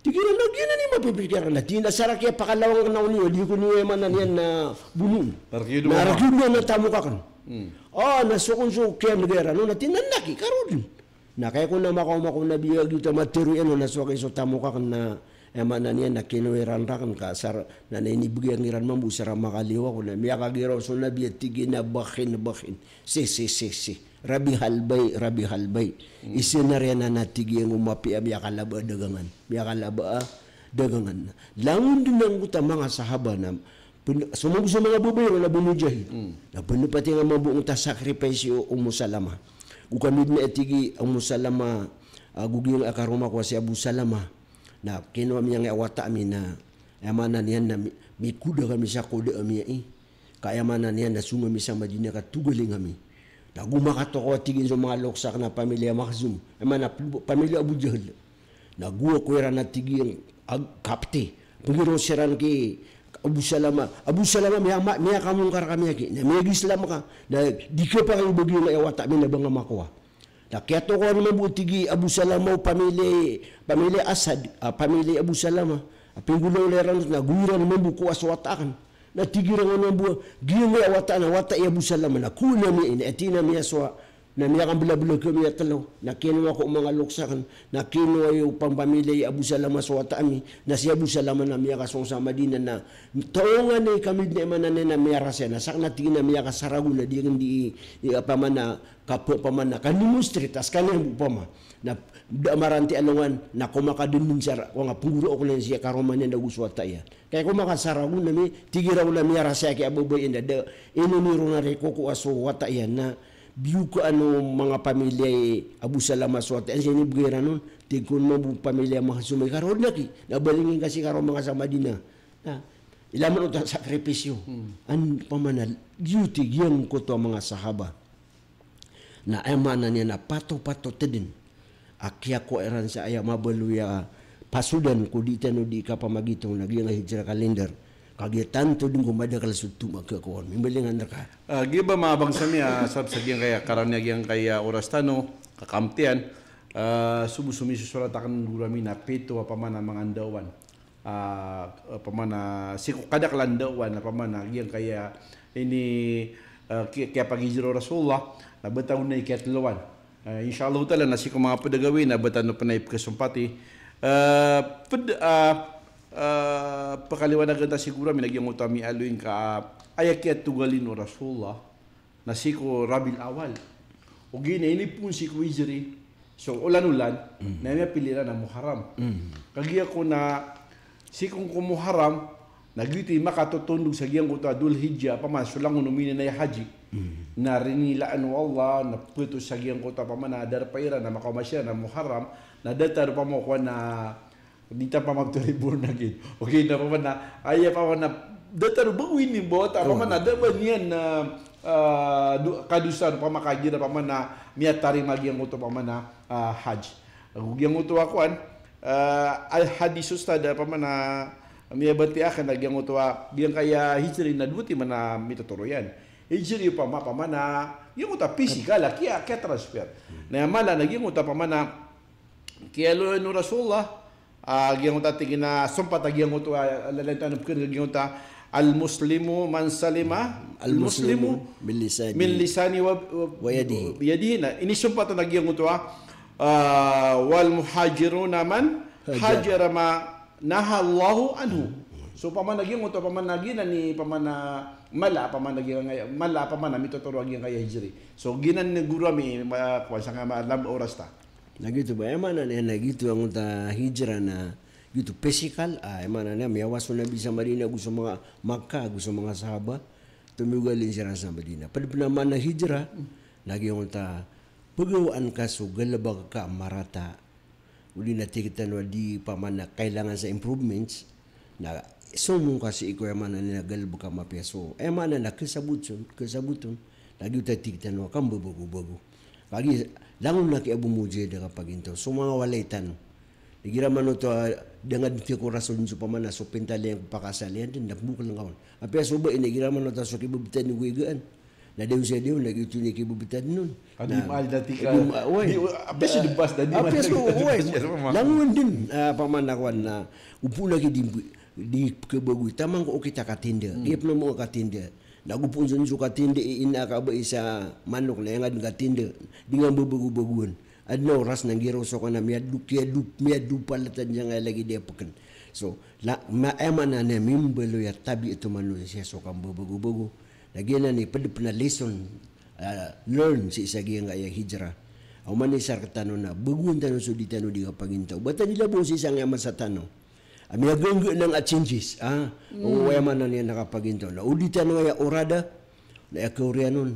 Tig iran a giyanan i mapipikir akn. Na tig iyan a sarak iya pakalawang akn a on iyo, di ko niyo aya maana niyan na bonoon. Na rk iyo dn a tamok akn. Hmm. Ah, na so kon so kiyan'ga iran on, na tig iyan a naki, karo dn. Na kagiya ko na makaoma ko Nabi a giyoto a matero iyan on na so aki so tamok akn na, aya maana niyan na kinowa iran rakn ka sar-, na, na inibgay akn iran mambo sa ra makaliyo ako na miyakagiraw so Nabi a tig iyan a bakhin, bakhin. Si, si, si, si. Rabihal bay', rabihal bay'. Isa na riyan a na tig iyan ko mapiya a miyakalaba a dagangan. Miyakalaba a dagangan. Langon den angkoto a manga sahaba na pen-, so mambo so manga babay ron a bo mujahid. Na pen-, pati nga mambo angkoto a sacrifice o Ummu Salama. Go kami den a tig i Ummu Salama, a, go giyangkaya karoma ko a si Abu Salama. Na kinowa mi angkaya wata ami na, aya maana niyan na mi-, mikoda kami sa koda ami ai. Ka aya maana niyan na song ami sa Madina ka togalin ami. Na go makatokaw a tig iyan so manga lokes akn a pamilya Makhzum. Aya maana pamilya Abu Jahl. Na go ako iran a tig iyan a kapte. Pengiraw siran ki Abu Salama. Abu Salama, miya-, ma-, miyakamongkar kami aki. Na miyag-Islam ka. Na di ka pa kay bagi na aya wata ami na ba nga makowa. Na kiyatokawan mambo tig i Abu Salama o pamilya, pamilya Asad, a, pamilya Abu Salama. A, pinggolawla iran na go iran mambo kowa so wata akn. Na tig iran mambo, giyangkaya wata na wata i Abu Salama na kowa ami, na ati na miyasowa, na miyakambelabela kami a telo. Na kinowa ko manga lokes akn, na kinowa iyo pamilya i Abu Salama so wata ami, na si Abu Salama na miyakasong sa Madina na taongan i kami den aya maana niyan na miyarasa iyan, na sakn a tig iyan na miyakasaragon a di akn di, i, opama na kapo-, opama na ka-demonstrate a sekaniyan bo opama. Na da a maranti a alongan, na kowa makadendeng sa ra-, kowa nga penggoro ako niyan si karoma niyan ago so wata iyan. Kay kowa makasaragon ami, tig iran na miyarasa iyan ki a babay iyan da, da, ino niyo ron a rikokowa so wata iyan na, biyoka ano manga pamilya i Abu Salama so wata iyan, sa inibegay iran on, tig kon mambo pamilya Makhzum i karoma aki, na balingin ka si karoma nga sa Madina. Na, ilaman oto a sakripisyo. An opama na, giyoto i giyangkoto a manga sahaba. Na aya maana niyan na pato-patot den a kiyakowa iran sa aya mabaloy a pasodan ko di tano di kapamagitong na giyangkai hijra calendar. Kagiya tanto den ko madakl so toma a kiyakowa. Mimbalingan rka. Ah, giya ba manga bangsa mi a sabap sa giyangkaya karani a giyangkaya oras tano, kakamtiyan, ah, so bo so misosorat akn goro ami na pito a opama na manga ndaowan. Ah, opama na sii ko kadaklan dawa na opama na giyangkaya ini, ah, ki-, kiyapagijra o Rasulullah, na betaw na ikatlowan. Ah, insha Allahu ta'ala na sii ko manga ped a gawii na betaw na pena ipekesempati. Ah, ped, ah, ah, pekaliwanagen ta siguro ami na giyangkoto a miyaaloy ngka, ah, aya kiyatogalin o Rasulullah. Na sii ko Rabiul Awwal. Ogaid na inipoon sii ko Hijri, so olan-olan, na miyapili iran a Muharram. Kagiya ko na sii ko ko Muharram, na giyoto i makatotondog sa giyangkoto a Dhul Hijjah, opama so langon o minanaya haji. Na rinilaan o Allah, na peto sa giyangkoto opama na darpa iran, na makaoma siran a Muharram, na datar opama ko na Di ta pamagturi born again. Okay, na opama na, aya opama na, datar o bago ini bo, ta opama na, da ba niyan na, ah, do-, kadosa, opama kagira, opama na, miyatarima giyangkoto, opama na, ah, Hajj. Ago giyangkoto a kowan, ah, al-hadith ustad, opama na, miyabatiya aken a giyangkoto a, giyangkaya Hijri na dowa timan a mitotoro iyan. Hijri opama, opama na, giyangkoto a physical, a kiya, kiya-transfer. Na aya mala na giyangkoto, opama na, kiyaloy o Rasulullah, ah, giyangkoto a tig iyan a sompat a giyangkoto a, ah, lalayon tano peken giyangkoto a, "Al-Muslimu man salima, al-Muslimu min lisani wa, wa, wa yadihi." Na, inisompat a giyangkoto a, ah, "Wal muhajiruna man hajara ma nahallahu anhu." So, opama na giyangkoto, opama na giyanan i, opama na mala, opama na giyangkaya, mala, opama na mitotoro a giyangkaya Hijri. So, giyanan i goro ami, ma-, kowan sangkaya ma-, lamb oras ta. Na giyoto ba, aya maana niyan na giyoto angkoto a hijra na giyoto physical, ah, aya maana niyan miyawa so Nabi sa Madina ago so manga Makkah, ago so manga sahaba, tomiyogalin siran sa Madina. Ped pen a maana hijra, na giyangkoto a pegawaan ka so galebek ka a marata. Odi na tig tano a di opama na kailangan sa improvements, na somong ka sii ko aya maana niyan na galebek ka a mapiya so. Aya maana na kesabot on, kesabot on, na giyoto a tig tano a kambabagobago. Kagiya langon aki Abu Mujahid a kapagintaw so manga walay tano. Igira man oto a da ngka di kiyakorason so opama na so pintal iyan ko pakaasal iyan den, na pembokel ngka on. Apiya so ba ini igira man oto a so kibebetad iyan ko igaan. Na da on sa da on, na giyoto i kibebetad on. Adi na, mal dati ka. Di ma-, oway. Di, apiya so debas, da di mal dati ka. Apiya so, oway. Langon den, ah, opama na kowan na, opama na ki di, di kebagoy. Taman ko okit a katinda. Giya pen a manga katinda. Na go pen so, so katinda, i ina ka ba isa manok na aya ngka den katinda. Di ngka mbabagobagoan. Aden a oras na nggiraw so ka na miyado, kiyado, miyado palatan sangkaya lagid i a peken. So, la, ma-, aya maana niyan mimbaloy a tabiat o manosiya so kambabagobago. Na giyanan i ped pen a lesson ah, learn sii sa giyangkaya hijrah. Oman i isa rktano na bagowan tano so di tano di kapagintaw. Ba tano di labaw sii sangkaya masa tano a miyagangga nangka changes, ah? O aya maana niyan na kapagintaw na o di tano aya orada, na aya kaoriyan on,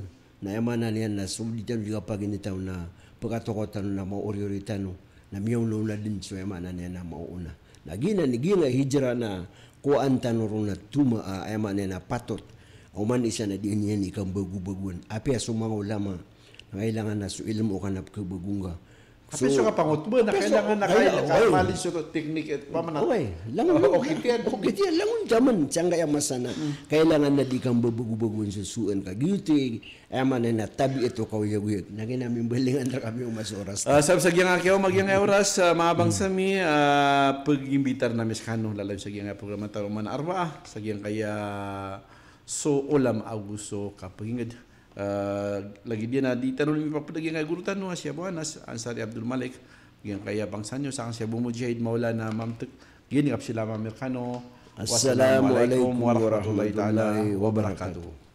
na aya maana niyan na so di tano di kapagintaw na pkatokaw tano na maoriori tano, na miyaonaona dn so aya maana niyan na maoona. Na giyanan, giyangkaya hijrah na kowaan tano ron na toma, ah, aya maana niyan na patot. Oman i isa na di niyan i kambagobagowan. Apiya so manga ulama na kailangan na so ilmo ka na pkhabago ngka. Apiya so kapangotba na kailangan na kaya, kaya mali so teknik, eh, pamanat. Oway, langon. Okit iyan. Okit iyan, langon taman sangkaya masa na kailangan na di kambabagobagowan so sowaan ka. Giyoto i aya maana niyan na tabiat o kaoyagoyag. Na giyanan, mimbalingan rkami o masa, oras. Ah, sabap sa giyangkaya, giyangkaya oras, ah, manga bangsa mi, ah, pagimbitar ami skano, lalayon sa giyangkaya programa tano man a Arbaa, sa giyangkaya so olam ago so kapagingd. Ah, lagid iyan a di tano mipapd a giyangkaya goro tano a si Abu Anas Ansari Abdul Malik, giyangkaya bangsa niyo, sakn si Abu Mujahid Maulana Mamtk, giyanan i kapsilama ami rkano. Assalamu alaikum warahmatullahi taala wabarakatuh.